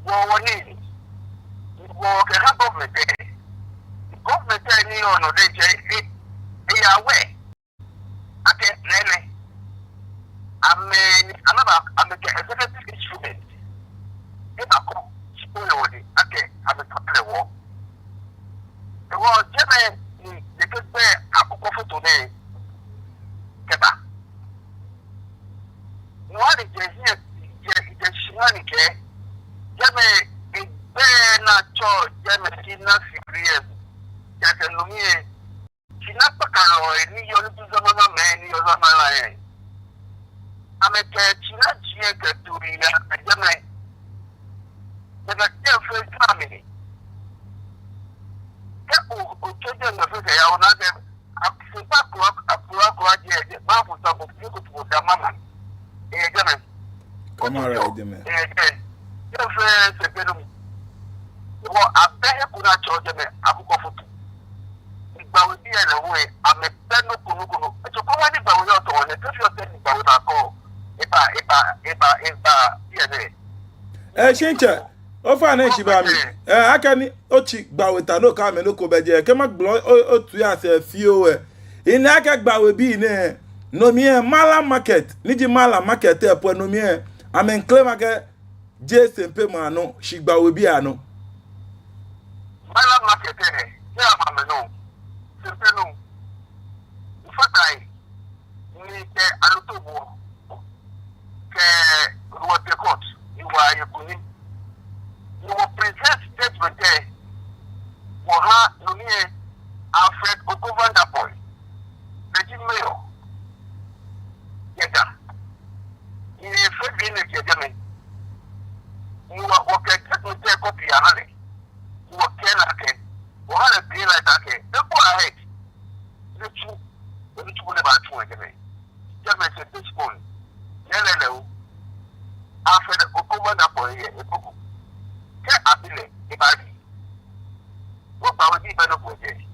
wɔ, wɔnii ni. Wɔkɛha government lɛ. Government lɛ ni yɔɔ nɔ diɛŋtsɛ, e, eyɛ aware akɛ nɛnɛ, amɛ ni, amɛba, amɛkɛ executive instrument ebakɔ, shi koni wɔle akɛ amɛtɔ lɛ atsɔ jɛmɛ kɛna sibiri lɛ, ja kɛ numi lɛ, China kpakalɔi ni yɔɔ ni du zamana mɛi ni yɔɔ zamana lɛ, amɛkɛ China jii lɛ kɛtoi yaa jɛmɛ. Amɛkɛ jɛi fɛɛ jwaa mli. Kɛ o, otsɔ jɛi nɔ fɛɛ kɛya, ona akɛ Asempa kura, akura kura jɛi, jɛi, maŋ fo sa bo, ni ko tuko da mama. Eyɛ jɛmɛ. Kamara yɛ jɛmɛ. Eyɛ jɛi. Jɛi fɛɛ sɛɛ pɛ nɔ mli. Wɔ abɛ he ko ni atsɛɔ jɛmɛ, Akukɔ Foto. Ni Gbawe bii lɛ hu lɛ, amɛbɛ nɔ ko nɔ ko nɔ. Etsɔɔ akɛ wɔ ni Gbawe yɔɔ tɔɔ lɛ, kɛ fio tɛ ni Gbawe baakɔ. Eba, eba, eba, eba, bii lɛ. Ee, shi ntsɛ, ofainɛ shi ba mi. Ee, akɛni otsi Gbawe ta nɔ ko amɛ nɔ ko bɛ jɛi, kɛ magblɔ o, otoi asɛɛ fioo lɛ. Mina akɛ Gbawe bii nɛɛ, no mli lɛ Mallam Market, ni ji Mallam Market lɛ po no mli lɛ, amɛ claim akɛ jeee Sɛmpema nɔ, shi Gbawe bii anɔ. Mallam Market lɛ, jeee amɛ nɔ, Sɛmpema nɔ. Ofainɛ, ni kɛ Alotobuɔ kɛ Roa Pekot, ni wɔye kunim. Ni wɔ present statement lɛ wɔha nɔ ni Alfred Oko Vanderpuye, Beijing mayor, yɛ Ga. Ni efee bi ni kɛ jɛmɛ. Ni wɔ, wɔkɛ statement lɛ copy yaha lɛ. Ni wɔkɛɛ lɛ akɛ, wɔha lɛ green light akɛ, e go ahead. Ni etsu, ni etsu ko ni ebaatsu yɛ jɛmɛ. Jɛmɛ sɛɛ postpone. Yɛlɛ lɛ o. Afee lɛ Oko Vanderpuye yɛ, ekoko. Kɛ abi lɛ, ebaadi. Wɔ Gbawe bii bɛ nɔ ko jɛi.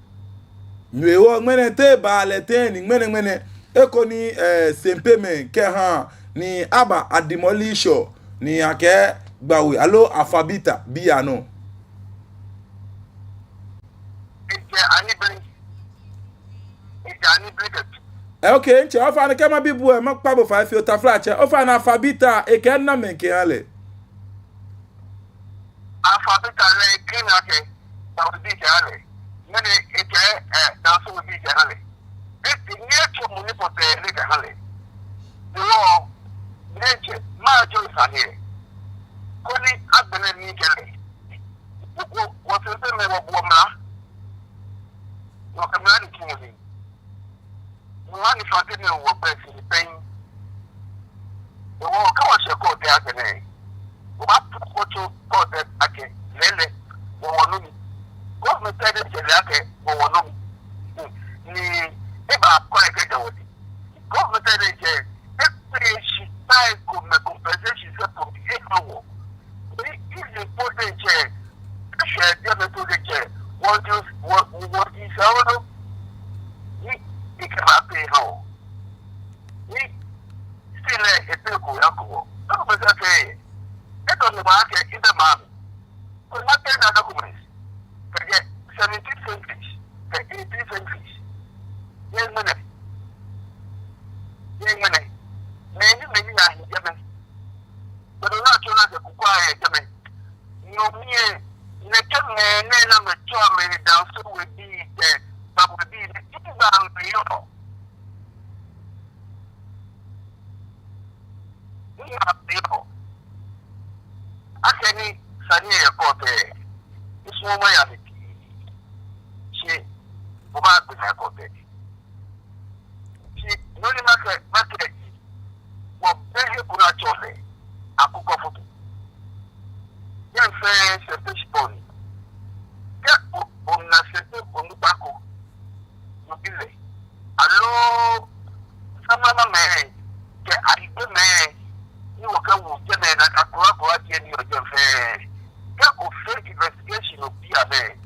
Nyɛ wɔ ŋmɛnɛ tɛ ba lɛ tɛ ni ŋmɛnɛ ŋmɛnɛ. Eko ni, ee, Sɛmpemɛi kɛha ni aba adimɔlɛ shɔ ni akɛ Gbawe aloo Afabita bii anɔ. Ejɛ anibli. Ejɛ anibli kɛ. Ee, okay, ntsɛ, ofainɛ kɛ mabi bo lɛ, makpa bo fai fioo taflatsɛ. Ofainɛ Afabita, ekɛɛ namɛi kɛha lɛ. Afabita lɛ, ekɛɛ akɛ, Gbawe bii kɛha lɛ. Mɛni ekɛɛ, ee, Dansowe bii kɛha lɛ. Eti ni etsɔ mɔ ni pɔtɛɛ lɛ kɛha lɛ. Ni wɔ, nɛɛ ntsɛ, majɔɔ sane lɛ. Koni agbɛnɛ mikɛɛ lɛ. Wɔ, wɔ, wɔ Sɛmpemɛi wɔbuɔ mla. Wɔkɛ mla ni tsuɔ nii. Mla ni fã tɛ ni wɔkpɛ shi ni pɛŋ. Wɔ, kɛ wɔshɛ court lɛ akɛ nɛɛ, wɔbaato kɔtso court lɛ akɛ lɛɛlɛŋ, wɔ wɔnɔ mi. Government lɛ diɛŋtsɛ le akɛ wɔ wɔnɔ mi. Ni ebaakɔ ekɛja wɔdɛŋ. Government lɛ diɛŋtsɛ, ekpee shi ta eko mɛ compensation sɛɛ po eha wɔ. Ni easy po diɛŋtsɛ, eshwɛ diɛŋtsɛ po diɛŋtsɛ, wɔdi, wɔ, wɔdi sɛɛ wolo. Ni ekɛbaa pay ha wɔ. Ni still lɛ, epay ko yako wɔ. Eko mɛi sɛɛ kɛ, etɔ ni ba kɛ, ebɛ maŋ mli. Ko ni ma tender documents. Kɛjɛ seventeen centuries, kɛ eighteen centuries. Yɛ ŋmɛnɛ. Yɛ ŋmɛnɛ. Mɛni, mɛni na hi jɛmɛ. Bɛni na tsɔ na jɛ kuku ayɛ jɛmɛ. Nɔ mli lɛ, nɛkɛ mɛi nɛɛ ni amɛtsɛɔ amɛ Dansowe bii kɛ Gbawe bii nɛɛ, ŋgba amɛ yɔɔ. Ŋgba amɛ yɔɔ. Akɛni sane lɛ yɛ court lɛ, misumɔɔ maya mli pii. Shi, wɔbaagbe naa yɛ court lɛ. Shi, nɔ ni makɛɛ, makɛɛ ji, wɔbɛ he ko ni atsɛɔ lɛ Akukɔ Foto. Yɛn fɛɛ Sɛmpe shikpɔŋ ni. Kɛ o, ona Sɛmpe onukpa ko, obi lɛ. Aloo, Samanamɛi, kɛ Ayigbemɛi, ni wɔkɛwo jɛmɛ nakai kura kura jɛ ni yɔɔ jɛmɛ fɛɛ. Kɛ ofee investigation obi amɛ.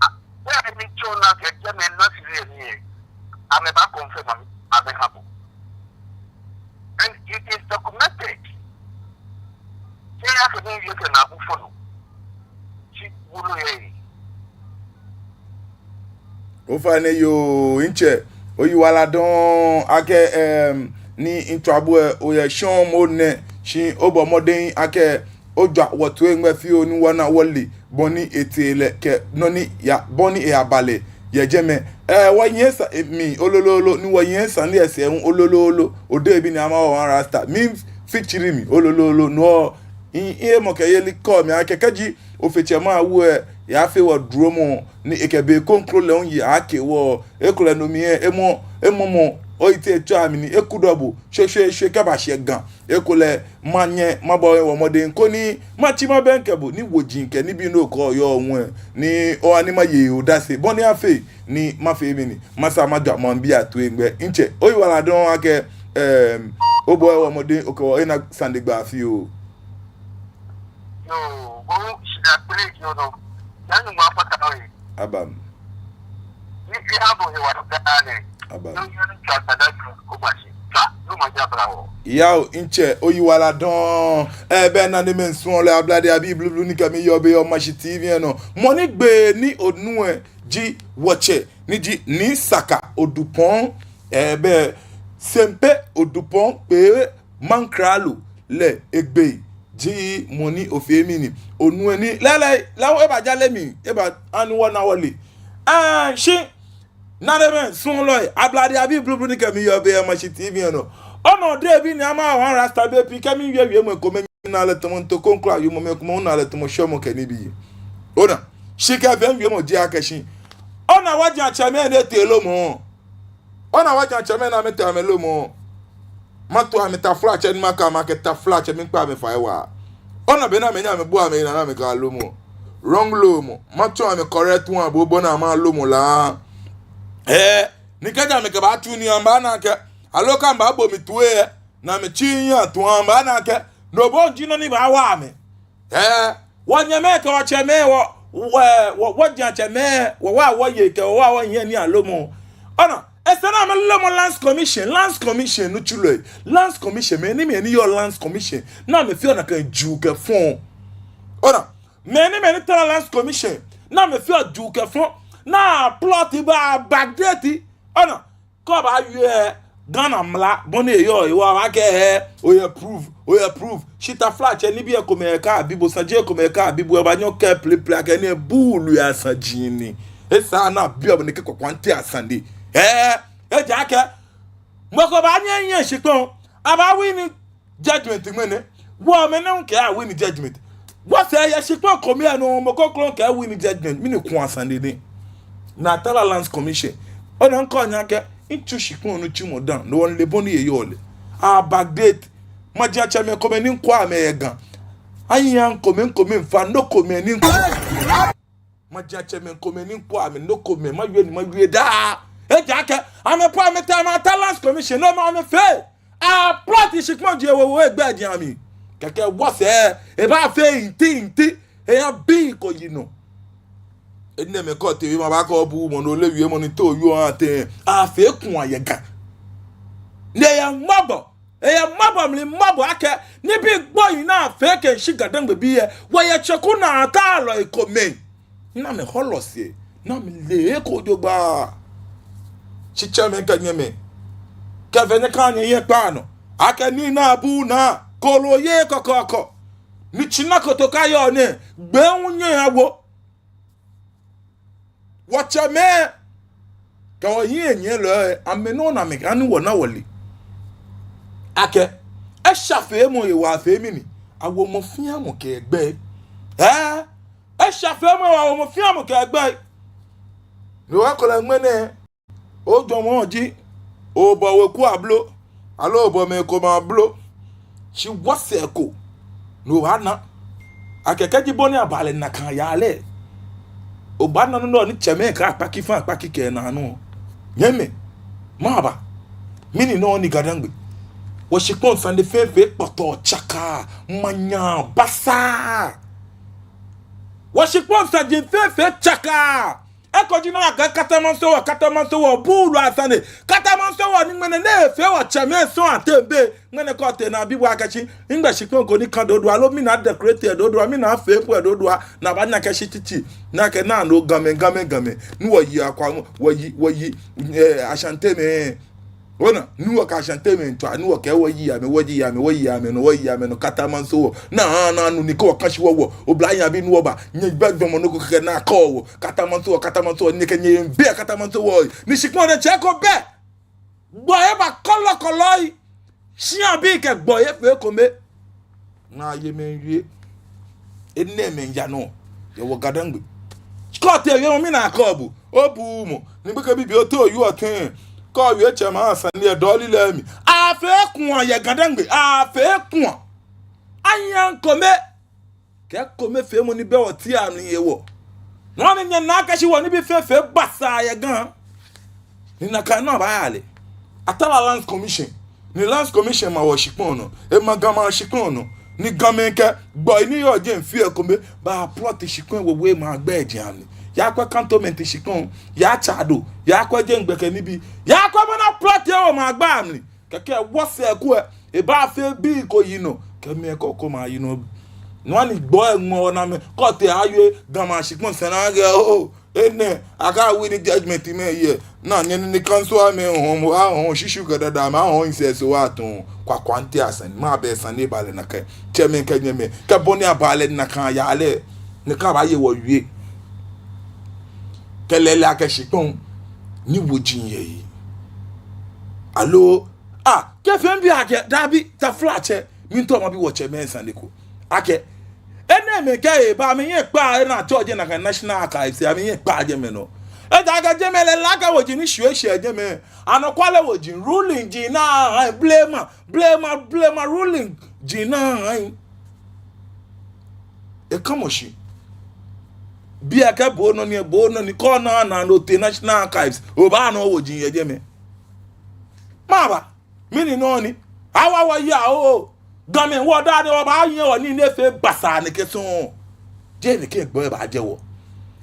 A, bɛ ni tsɔɔ akɛ jɛmɛ Nasiri ni yɛ. Amɛbaa confirm amɛ, amɛha bo. And it is documented. Kɛ akɛ ni yɛ kɛ naabu fɔ nɔ. Shi wolo yɛ. Ofainɛ yoo, ntsɛ, oyiwaladɔŋŋ akɛ, em, ni ntswa bo lɛ, oyɛ shɔŋŋ mɔ nɛ, shi obɔ mɔdɛŋ akɛ, ojwa wɔtoi ŋmɛ fioo ni wɔna wɔle bɔ ni etee lɛ kɛ nɔ ni ya, bɔ ni eyaba lɛ yɛ jɛmɛ. Ɛɛ, wɔnyiɛ sa, e, mi olololo, ni wɔnyiɛ sane lɛ sɛɛ hu olololo. Odehe bi ni ama wɔ wan rasta. Mi featuring mi olololo, no Hii, hemɔkɛyeli kɛɔ mi akɛ kɛji Ofe Tsɛ Mawu lɛ yafee wɔ dromɔ ni ekɛ be kroko lɛ hu ye ake wɔ, ekolɛ no mli lɛ emɔ, emɔmɔ oyiteŋ etsɔ amli ni ekudɔ bo shweshweeshwe kɛbashɛ Ga. Ekolɛ manyɛ mabɔ wɔ mɔdɛŋ koni matsi mabɛŋkɛ bo ni woji kɛ nibii ni okɛɔ yɔɔ ŋwɛi ni oha ni maye odase bɔ ni afee ni mafee mɛni, masa majwa maŋbii atoiŋ gbɛ. Ntsɛ, oyiwaladɔŋŋ akɛ, em, obɔ wɔ mɔdɛŋ okɛ wɔ ena sane gba fioo. Yoo, bo shidaa kpele ji onɔ. Nyɔŋmɔ afata ohe. Abam. Ni eha bo hewalɛ daa nɛɛ. Abam. Yoo, yoo, ni tswa tada ko gbashi. Tswa, no maja bra wɔ. Yao, ntsɛ, oyiwaladɔŋŋ. Ɛɛ, bɛ nanemɛi suɔlɔi, Ablade abii blublu ni kɛ mi yɔɔ biɛ yɛ Omashi T V lɛ nɔ. Mɔ ni gbee ni onu lɛ ji wɔtsɛ, ni ji Nii Saka Odupɔŋ, ɛɛ, bɛ Sempe Odupɔŋ kpee Mankralo lɛ egbee ji mɔ ni ofee mɛni, onu lɛ ni lɛɛlɛŋ lɛ hu ebaja lɛ mli, ebaha ni wɔna wɔle. Ɛɛ, shi nanemɛi suɔlɔi, Ablade abii blublu ni kɛ mi yɔɔ biɛ yɛ Omashi T V lɛ nɔ. Onɔ, dɛ bi ni ama wɔ Rasta bei pii kɛ miwie wiemɔi komɛi minaa lɛ tamɔ ntɔ kroko, wiemɔi komɛi minaa lɛ tamɔ shwɛmɔ kɛ nibii. Ona, shi kɛ fɛɛ wiemɔ ji akɛ shi, ona, wɔji atsɛmɛi ni etee lomɔ. Ona, wɔji atsɛmɛi ni amɛtee amɛlomɔ. Mato amɛ taflatsɛ ni makɛɛ amɛ akɛ taflatsɛ, miikpa amɛ fai waa. Ona, be ni amɛnyɛ amɛbu amɛyi naa ni amɛkɛɛ alomɔ. Wrong lomɔ. Matsɔɔ amɛ correct one, bo bɔ ni amɛlomɔ lɛ. Ɛɛ, ni kɛji amɛkɛbaatsu nii, amɛbaana akɛ, aloo kɛ amɛbaabo mi toi lɛ, ni amɛtsi miiya toi, amɛbaana akɛ no bɔ ji nɔ ni baawa amɛ. Ɛɛ, wɔnyɛmɛi kɛ wɔtsɛmɛi, wɔ, wɔ, wɔ, wɔji atsɛmɛi, wɔwa wɔyei kɛ wɔwa wɔnyɛmɛi alomɔ. Ona, esa ni amɛlomɔ Lands Commission, Lands Commission nitsulɔi, Lands Commission, mɛi ni, mɛi ni yɔɔ Lands Commission, ni amɛfeɔ nakai juu kɛ fɔŋ. Ona, mɛi ni, mɛi ni tara Lands Commission, ni amɛfeɔ juu kɛ fɔŋ, ni plot baa backdate. Ona, kɛ obaawie Ghana mla bɔ ni eyɔɔ, ewa wa kɛ, ɛɛ, oyɛ proof, oyɛ proof. Shi taflatsɛ, nibii komɛi kɛ abi bo, saji komɛi kɛ abi bo, obaanyɛ okɛɛ pleple akɛ ni buului asaji ni. Esa ni abi bo ni kɛ kɔkɔɔkɔ ntee asane. Ɛɛ, ejaakɛ mɔ ko baanyɛ enyɛ shikpɔŋ, abaa win judgment ŋmɛnɛ. Wɔ mɛi nɛɛ kɛ a win judgment. Wɔsɛɛ yɛ shikpɔŋ ko mli lɛ nɔ, mɔ kroko kɛ a win judgment. Mɛni kɔɔ asane nɛɛ? Ni atara Lands Commission. Ona, ŋkɛɛ nyɛ akɛ, ntsu shikpɔŋ nitsumɔ dã, no hewɔ lɛ bɔ ni eyɔɔ lɛ, a backdate. Maji atsɛmɛi komɛi ni ŋkɔ amɛ yɛ Ga. Ayi ŋkɔ mɛi, ŋkɔ mɛi, mfa nɔ komɛi ni ŋkɔ. Maji atsɛmɛi komɛi ni ŋkɔ amɛ nɔ komɛi, mawie nii, mawie daa. Ejaakɛ amɛ po amɛtee amɛta Lands Commission, no mli amɛfee. A plot shikpɔŋ ji ewo wo egbɛ ji amɛ. Kɛkɛ wɔsɛɛ, ebaafee nti nti, eya bi ko yi nɔ. Enɛɛmɛi kɛ otee wiemɔ, abaakɛɛ obuuu mɔ, no lɛ wiemɔ ni too yoo ate. Afee kuu yɛ Ga. Ni eyɛ mɔbɔ. Eyɛ mɔbɔ mli mɔbɔ akɛ nibii gbɔi ni afee kɛshi Ga-Dangme bii lɛ, wɔyɛ tsɛku ni ataa lɛ ekomɛi. Ni amɛhɔlɔ shi, ni amɛle eko jogbaŋŋ. Tsitsɛmɛi kɛ nyɛmɛi, kɛ fɛɛ nyɛkanyɛ nyɛkpa nɔ akɛ nii ni abuuu naa, kooloo yeee kɔkɔɔkɔ. Ni tsina kotoka yɔɔ nɛɛ, gbɛ hu nyɛɛɛ awo. Wɔtsɛmɛi kɛ wɔhiɛnyiɛlɔi, amɛnɔ ni amɛkɛ ni wɔna wɔle akɛ eshafeemɔ hewɔ afee mɛni, awo mɔ fɛɛ mɔ kɛ egbɛi. Ɛɛ, eshafeemɔ hewɔ awo mɔ fɛɛ mɔ kɛ egbɛi. Ni wɔkɔ lɛ ŋmɛnɛ, ojwɛŋmɔ ji, obɔ weku ablo, aloo obɔ mɛi komɛi ablo. Shi wɔsɛɛ ko, no obaana akɛ kɛji bɔ ni aba lɛ nakai yaa lɛ, obaana nɔ ni tsɛmɛi kɛ akpaki fã akpaki kɛ naa nɔ. Nyɛmɛi, maba. Mɛni nɔ ni Ga-Dangme? Wɔshikpɔŋ sane fɛɛ fɛɛ kpɔtɔ tsaka, manya basa. Wɔshikpɔŋ saji fɛɛ fɛɛ tsaka. Eko ji nɔ ni akɛɛ Katamanso War, Katamanso War, buului asane. Katamanso War ni ŋmɛnɛ nɛɛ efee wɔtsɛmɛi sɔŋŋ ateŋ be. Ŋmɛnɛ kɛ otee ni abi bo akɛ shi, nɛgbɛ shikpɔŋ ko ni kã dodo, aloo mɛni adecorate dodo, mɛni afee po dodo, ni abaanyɛ akɛɛ shi titi. Ni akɛɛ naa nɔ Gamɛi, Gamɛi, Gamɛi. Ni wɔyi Akwaŋ, wɔyi, wɔyi, ɛɛ, Ashantemɛi. Ona, ni wɔkɛ Ashantemɛi miitswa, ni wɔkɛɛ wɔyi amɛ, wɔyi amɛ, wɔyi amɛnɔ, wɔyi amɛnɔ, Katamanso War. Naa, naa, nu ni kɛ wɔkã shi wɔ, wɔ oblahii abii ni wɔba, nyɛbɛ jwɛŋmɔ nɔ ko kɛkɛ ni akɛɔ wɔ, Katamanso War, Katamanso War, nyɛkɛ nyɛmiibi Katamanso War. Ni shikpɔŋ nɛɛ tsɛ ko bɛ. Gbɔi eba kɔlɔkɔlɔi. Shia bii kɛ gbɔi efee ekome. Naa yɛ mɛi wie. Enɛɛmɛi yaa nɔ yɛ wɔ GaDangme. Kɛ otee wiemɔ, mina kɛ obu, obuuu mɔ. Ni gbekɛbii bii otee owie otee. Kɛ owie tsɛmɛi asane yɛ dɔɔli lɛ mli. Afee kua yɛ GaDangme. Afee kua. Ayan kome. Kɛ ekomefeemɔ ni bɛ wɔteŋ amli yɛ wɔ. Nɔ ni nyɛna akɛ shi wɔnibii fɛɛ fee basaa yɛ Ga. Ni nakai nɔ baaya lɛ. Atara Lands Commission. Ni Lands Commission ma wɔ shikpɔŋ nɔ. Ema Gamɛi ashikpɔŋ nɔ. Ni Gamɛi kɛ gbɔi ni yɔɔ jɛi fɛɛ ekome baaplot shikpɔŋ wowo ema gbɛi amli. Yaakwɛ cantonment shikpɔŋ. Yaatsɛ do. Yaakwɛ jeŋ gbɛkɛ nibii. Yaakwɛ bɔ ni aplot yɛ wɔ maŋ gbɛi amli. Kɛkɛ wɔsɛɛ ko lɛ, ebaafee bii ko yinɔ, kɛ mɛi ko ko maŋ yinɔ. Nɔ ni gbɔ eŋmɔ wɔnaa mɛi, kɛ otee awie Gamɛi ashikpɔŋ sane akɛ oo, enɛ, akɛ win judgment mɛi yɛ. Naa nyɛ ni council amɛ hɔmɔ, ahɔ̃ shishu kɛ dada mɛi, ahɔ̃ incest wa tɔŋ, kwakwa nte asane, mɛɛ bɛ sane ni ba lɛ nakai, tsɛmɛi kɛ nyɛmɛi, kɛ bɔ ni aba lɛ nakai yaa lɛ, nakai baaye wɔwie. Kɛ lɛɛlɛŋ akɛ shikpɔŋ ni woji yɛ he. Aloo, ah, kɛ fɛɛ mibi akɛ, dabi, taflatsɛ, miitao mabi wɔtsɛmɛi sane ko. Akɛ, enɛɛmɛi kɛ eba, amɛnyɛ kpaa, ena tsɔɔ jɛi nakai National Archives, amɛnyɛ kpaa jɛmɛ nɔ. Ejaakɛ jɛmɛ lɛ, lɛ akɛ woji ni shwie shɛ jɛmɛ. Anɔkwale woji, ruling ji naa, blema, blema, blema, ruling ji naa. Ekamɔ shi. Biɛ kɛ bo nɔ ni, bo nɔ ni, kɛ ona ni otee National Archives, obaana woji yɛ jɛmɛ. Mɛɛba, mɛni nɔ ni, awa wɔya oo. Gamɛi wɔdaa ni wɔbaanyɛ wɔnii nɛɛ fɛɛ basaa nɛkɛ sɔŋŋ. Jeee nɛkɛ gbɔi baajɛ wɔ.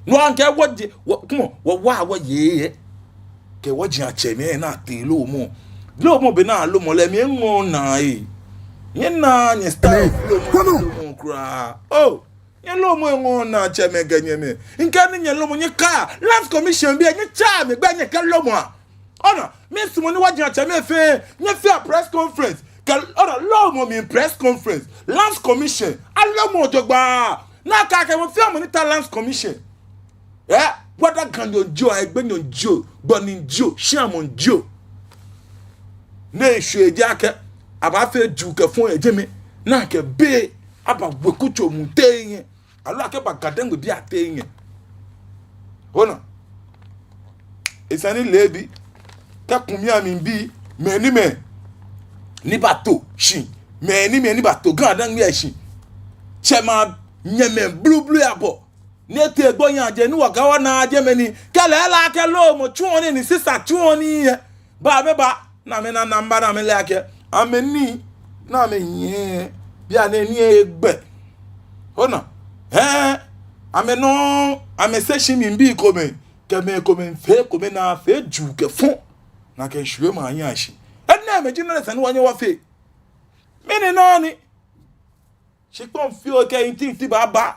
No hewɔ kɛ wɔje, wɔ, come on, wɔwa wɔyeee. Kɛ wɔji atsɛmɛi naa tee lomɔ. Lomɔ be naa lomɔ lɛ mli eŋɔɔ naa ee. Nyɛnaa nyɛ style of lomɔ, lomɔ kwraa. Oh, nyɛ lomɔ eŋɔɔ naa tsɛmɛi kɛ nyɛmɛi. Ŋkɛɛ ni nyɛ lomɔ nyɛkaya. Lands Commission bii nyɛtsa mi gbɛ nyɛkɛ lomɔ a. Ona, miisumɔ ni wɔji atsɛmɛi fɛɛ nyɛfea press conference. Kɛ, ona, lomɔ mli press conference. Lands Commission. Alomɔ jogbaŋŋ. Nakai kɛ mɔ fɛɛ mɔ ni ta Lands Commission. Eh, whether Ganyo jio, Egbenyo jio, Gbɔni jio, Shiamɔ jio. Ni eshwɛ ejaakɛ abaafee juu kɛ fɔŋ yɛ jɛmɛ, ni akɛ bei abawo kutso mli teŋ yɛ. Aloo akɛba GaDangme bii ateŋ yɛ. Ona. Esa ni leebi. Kɛ kumia mi bi, mɛi ni mɛi ni bato shi. Mɛi ni mɛi ni bato GaDangme shi. Tsɛmɛi nyɛmɛi blublu yabɔ. Ni etee gbonyo jɛ ni wɔkɛ wɔnaa jɛmɛ ni. Kɛ lɛɛlɛŋ akɛ lomɔ tsuɔ nii ni sisa tsuɔ nii yɛ. Ba amɛba, ni amɛna namba ni amɛle akɛ. Amɛnii, ni amɛnyɛ. Bianɛ nii egbɛ. Ona. Hɛɛ. Amɛnɔ, amɛsɛɛ shi mli bii komɛi. Kɛ mɛi komɛi fɛɛ, komɛi naa fee juu kɛ fɔŋ. Ni akɛshwie maŋ aya shi. Enɛɛmɛi ji nɔ ni esa ni wɔnyɛ wɔfee. Mɛni nɔ ni. Shikpɔŋ fioo kɛ inti inti baaba.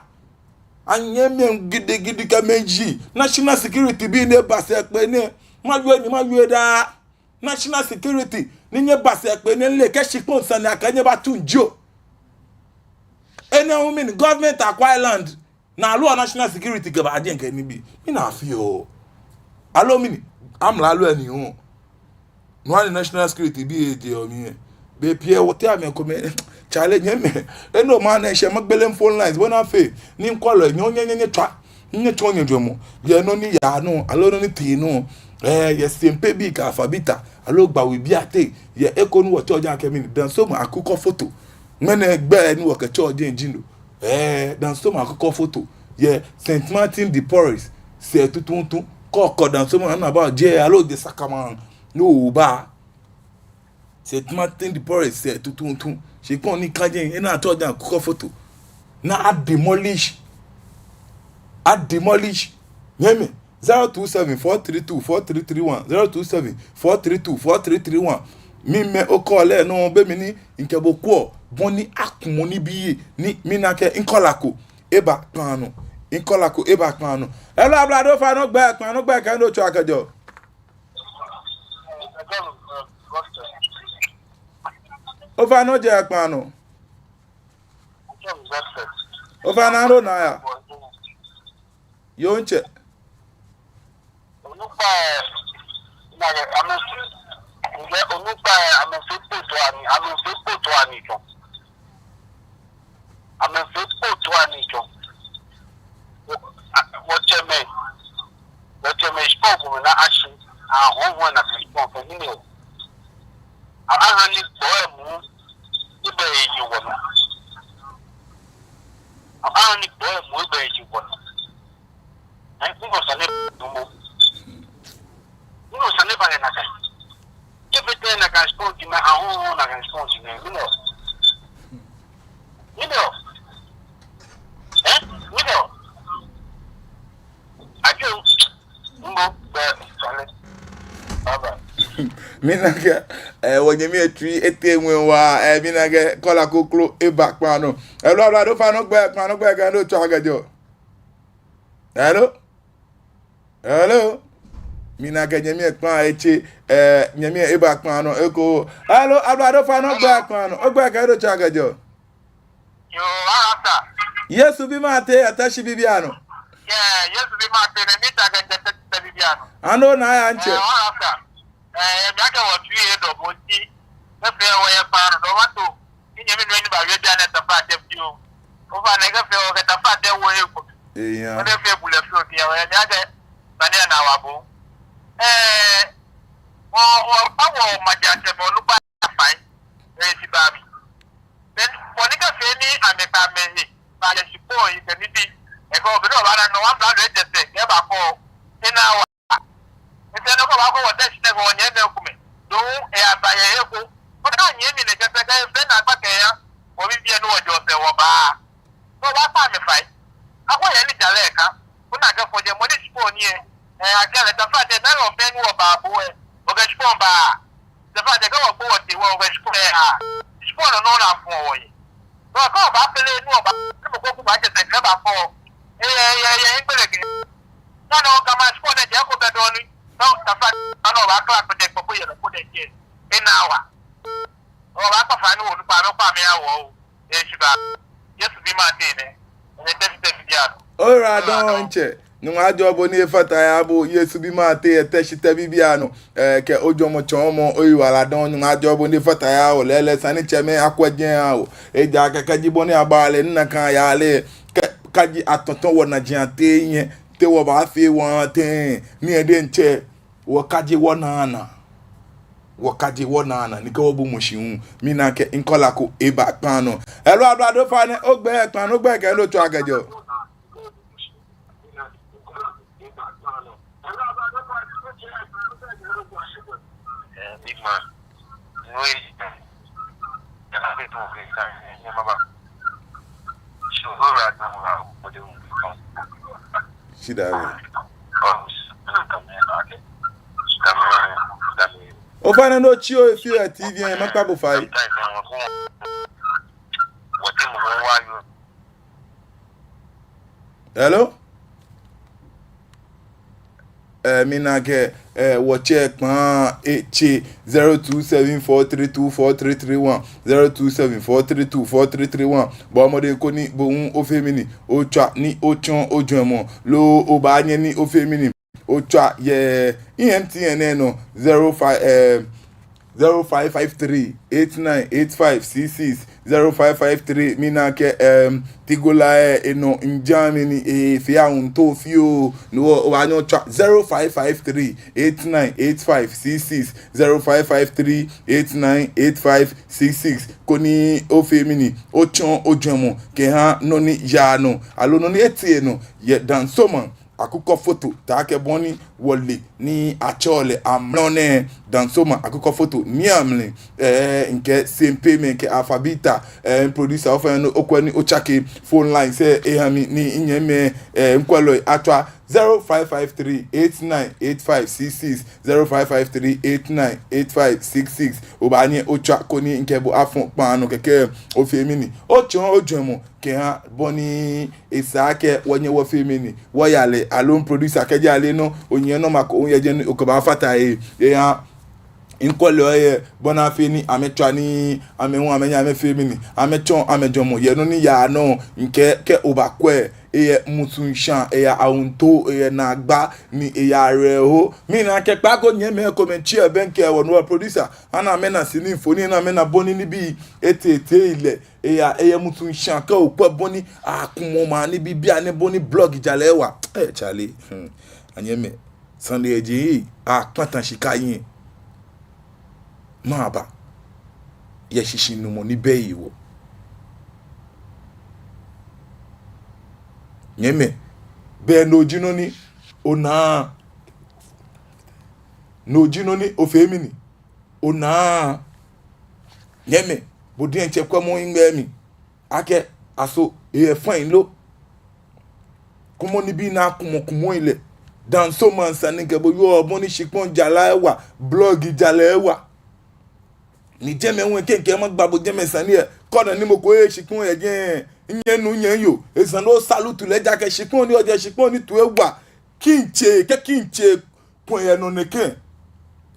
Anyɛmɛi gidigidi kɛ mɛi ji. National security bii ni eba sɛɛ kpee nɛɛ. Mawie nii, mawie daa. National security ni nyɛba sɛɛ kpee nɛɛ lɛ kɛ shikpɔŋ sane akɛ nyɛbatsu jio. Enɛ hu mɛni government acquire land. Ni aloo national security kɛba jɛi kɛ nibii. Mɛni afeɔ? Aloo mɛni? Amralo lɛ ni hu. No hewɔ ni national security bii eje omli yɛ. Bei pii lɛ wɔteŋ mɛi komɛi. Chale nyɛmɛi. Enɔ maŋ nɛɛ shɛ magbele phone lines. Bɔ ni afee. Ni call lɛ nyɛ nyɛ nyɛ nyɛtswa. Nyɛtsɔɔ nyɛjwɛŋmɔ. Yɛ nɔ ni yaa nɔ. Aloo nɔ ni tee nɔ. Eh, yɛ Sempe bii kɛ Afabita. Aloo Gbawe bii ateŋ. Yɛ eko ni wɔtsɛɔ jɛi akɛ mɛni. Dansoman Akukɔ Foto. Ŋmɛnɛ gbɛi ni wɔkɛtsɛɔ jɛi ji no. Eh, Dansoman Akukɔ Foto. Yɛ Saint Martin de Porres sɛɛ tuuntu. Kɔkɔ Dansoman na ba jɛ aloo jɛ Sakaman. No ba. Saint Martin de Porres sɛɛ tuuntu. Shikpɔŋ ni ka jɛi, ena atsɛɔ jɛi Akukɔ Foto. Ni a demolish. A demolish. Nyɛmɛi. Zero two seven four three two four three three one, zero two seven four three two four three three one. Mimɛ o call lɛ nɔ be mli ni ŋkɛ bo kwɛɔ bɔ ni akumɔ nibii ni mina akɛ ŋ caller ko eba kpaa nɔ. Ŋ caller ko eba kpaa nɔ. Hello, ablade, ofainɛ ogbɛi, kpaa nɔ ogbɛi kɛ he ni otsɛɔ kɛjɛɔ. Ofainɛ ojɛ kpaa nɔ. Ofainɛ aro naa ya. Yoo, ntsɛ. Onukpai, na yɛ, amɛ, ŋjɛ onukpai, amɛfee kpoto ani, amɛfee kpoto ani tɔ. Amɛfee kpoo toi ni jɔ. Wɔ, a, wɔtsɛmɛi, wɔtsɛmɛi shikpɔŋ komɛi ni ashi, ahɔɔhɔɔ nakai shikpɔŋ fɛɛ, mɛni hewɔ? A, ahani gbɔmɛi hu, ebɛ eyi wɔnɔ. A, ahani gbɔmɛi hu, ebɛ eyi wɔnɔ. Ɛɛ, mɛni sane nɔ mɔ? Mɛni sane ba lɛ nakai? Kɛfee tɛŋŋ nakai shikpɔŋ ji mɛi, ahɔɔhɔɔ nakai shikpɔŋ ji mɛi, mɛni hewɔ? Mɛni hewɔ? Ɛɛ? Mɛni hewɔ? Ajo, mbo, bɛ, sane. Bye bye. Mina akɛ, ɛɛ, wɔnyɛmi etsui etee ŋwɛi waa, ɛɛ, mina akɛ caller kroko eba kpaa nɔ. Hello, ablade ofainɛ ogbɛi kpaa nɔ, ogbɛi kɛ he ni otswaa kɛjɛɔ. Hello? Hello? Mina akɛ nyɛmi lɛ kpaa etse, ɛɛ, nyɛmi lɛ eba kpaa nɔ, eko. Hello, ablade ofainɛ ogbɛi kpaa nɔ, ogbɛi kɛ he ni otswaa kɛjɛɔ. Yoo, aha sir. Yesu bi ma te yɛ Teshie bibiaŋ nɔ. Yeah, Yesu bi ma te nɛ, mitswa kɛjɛ Teshie bibiaŋ nɔ. Ano na ya ntsɛ. Ɛɛ, aha sir. Ɛɛ, mi akɛ wɔtsui edɔ bo nti, kɛfee wɔyɛ kpaa nɔ, dɔ wɔto. Minyɛmi nuu ni ba wie bianɛ Taflatsɛ fioo. Ofainɛ kɛfee wɔ kɛ Taflatsɛ wo he ko. Eya. Wɔnɛ fee bulɛ fioo fioo, ɛɛ, mi akɛ, sane lɛ naa wa bo. Ɛɛ, wɔ, wɔ, wɔ, maŋtsɛmɛi onukpai fai. Ɛɛ, shi ba mi. Then, bɔ ni kɛfee ni amɛkɛ amɛhe ba lɛ shikpɔŋ yi kɛ nibii. Ekɔ, be ni obaana nɔ, wɔbla lɛ ejɛ sɛɛ, kɛba kɔ, ena wa. Ntɛ nɔ ko ba kɔ wɔ Teshie nɛɛ kɛ wɔnyɛmimɛi komɛi. Dɔŋŋ, eyaba yɛ he ko. Ona nyɛmi nɛɛ kɛ pɛ kɛ fɛɛ naagba kɛya. Wɔbii biɛ ni wɔjɔɔ sɛɛ wɔba. Wɔbakpa amɛ fai. Akɔ yɛ ni jalɛ ka. Ona akɛ fɔjɛmɔ ni shikpɔŋ ni yɛ. Ɛɛ, akɛ lɛ Taflatsɛ, mɛɛ lɔ fɛɛ ni wɔba bo lɛ. Wɔkɛ shikpɔŋ ba. Taflatsɛ kɛ wɔkpɔ wɔtee wɔ, wɔkɛ shikpɔŋ lɛ yaa. Shikpɔŋ nɔ nɔ na fɔ wɔyɛ. Nɔ ko ba pele ni wɔba, ni mɔ ko ku ba jɛ sɛɛ kɛba fɔ. Ɛɛ, ɛɛ, ɛɛ, ɛɛ, ŋkpele kɛ. Nɔ nɔ kama shikpɔŋ nɛɛ jɛ ko bɛ dɔŋŋ ni. Nɔ Taflatsɛ, nɔ ba kla ko jɛ kpɔ ko yɛ lɛ ko dɛ jɛ. Ena wa. Wɔbakpa fai ni wɔnukpa, nukpa mɛi awo. Ɛɛ, shi ba. Yesu bi ma te nɛ. Ɛɛ, Teshie, Teshie bibiaŋ nɔ. Ora dɔŋŋ ntsɛ. Nyɔŋmɔ ajɔɔ bo ni efata eha bo, Yesu bi ma te yɛ Teshie bibiaŋ nɔ. Ɛɛ, kɛ ojwɛŋmɔ tsɔɔmɔ, oyiwala dɔŋŋ, Nyɔŋmɔ ajɔɔ bo ni efata eha bo, lɛɛlɛŋ sane ni tsɛmɛi akwɛ jɛi aha bo. Ejaakɛ kɛji bɔ ni abaale, ni nakai yaale, kɛ, kɛji atɔtɔ wɔnajiaŋ tee nyɛ, te wɔbaafee wɔtee, ni ede ntsɛ, wɔkaje wɔnaa naa. Wɔkaje wɔnaa naa, ni kɛ wɔbu mɔ shi hu, mina akɛ caller ko eba kpaa nɔ. Hello, ablade ofainɛ, ogbɛi kpaa nɔ, ogbɛi kɛ he ni otswaa kɛjɛɔ. Eh, big man. Nwe. Yana be to ke ka. Nyɛ maba. Shi ora na wa o de. Shida we. Oh, shi. Ofainɛ, no tsi o, efee yɛ T V lɛ, makpa bo fai. Hello? Eh, mina akɛ, eh, wɔtsɛ kpaa etse, zero two seven four three two four three three one, zero two seven four three two four three three one. Bɔɔ mɔdɛŋ koni bo hu ofee mɛni, otswa ni otsɔɔ ojwɛŋmɔ, loo obaanyɛ ni ofee mɛni, otswa yɛ E M T N nɔ, zero five, eh, zero five five three eight nine eight five six six, zero five five three, mina akɛ, em, Tigola, eh, enɔ ŋjamɛ ni, eh, efee ahuntoo fioo, ni wɔ, obaanyɛ otswa zero five five three eight nine eight five six six, zero five five three eight nine eight five six six, koni ofee mɛni, otsɔɔ ojwɛŋmɔ kɛha nɔ ni yaa nɔ, aloo nɔ ni etee nɔ yɛ Dansoman Akukɔ Foto, taakɛ bɔ ni wɔle ni atsɛɔ lɛ amrɔ nɛɛ, Dansoman Akukɔ Foto ni amli, eh, ŋkɛ Sempe mɛi kɛ Alpha Beta, eh, producer, ofainɛ okwɛ ni otsake phone lines lɛ eha mi ni minyɛmimɛi, eh, mikwɛlɔi atswa zero five five three eight nine eight five six six, zero five five three eight nine eight five six six. Obaanyɛ otswa koni ŋkɛ bo afɔ kpaa nɔ kɛkɛ ofee mɛni, otsɔɔ ojwɛŋmɔ kɛha bɔ ni esa akɛ wɔnyɛ wɔfee mɛni, wɔya lɛ, aloo producer kɛji ale nɔ, onyɛ nɔ ma ko onyɛ jɛ ni okɛbaafata he, eha Ŋkɔlɛ ɔyɛ bɔ ni afee ni amɛtswa ni amɛ hu amɛnyɛ amɛfee mɛni, amɛtsɔɔ amɛjwɛŋmɔ yɛ nɔ ni yaa nɔ. Ŋkɛɛ kɛ obaakwɛ, eyɛ musuŋshãa, eyɛ awuŋtoo, eyɛ naagba, ni eyɛ awerɛho. Mina akɛ kpaako nyɛmimɛi komɛi tsi ebɛŋkɛ wɔ nɔ, producer, ana amɛna sini mfoniri, ana amɛna bɔ ni nibii eteetee lɛ. Eyɛ, eyɛ musuŋshãa kɛ okwɛ bɔ ni akumɔ maŋ nibii, bianɛ bɔ ni blɔgi jalɛ wa. Eh, Charlie. Hmm. Anyɛmimɛi, sane lɛ eji, akpata shika yɛ. Maba yɛ shishinumɔ ni bɛ hewɔ. Nyɛmimɛi, bɛ no ji nɔ ni ona, no ji nɔ ni ofee mɛni, ona. Nyɛmimɛi, bo diɛŋtsɛ kwɛmɔ ohiŋmɛi mli akɛ aso eyɛ fine lo. Kwɛmɔ nibii ni akumɔkumɔi lɛ. Dansoman sane kɛ bo yɔɔ, bɔ ni shikpɔŋ jalɛ wa, blɔgi jalɛ wa. Ni jɛmɛ hu kɛ ŋkɛɛ magba bo jɛmɛ sane lɛ. Kɛ ona ni mɔ ko ye shikpɔŋ yɛ jɛi, nyɛnu nyɛyoo. Esa ni o salute lɛ ejaakɛ shikpɔŋ ni ojɛ, shikpɔŋ ni toi ewa. Kiŋtsɛ, kɛ kiŋtsɛ kwɛ yɛ nɔ nɛkɛ.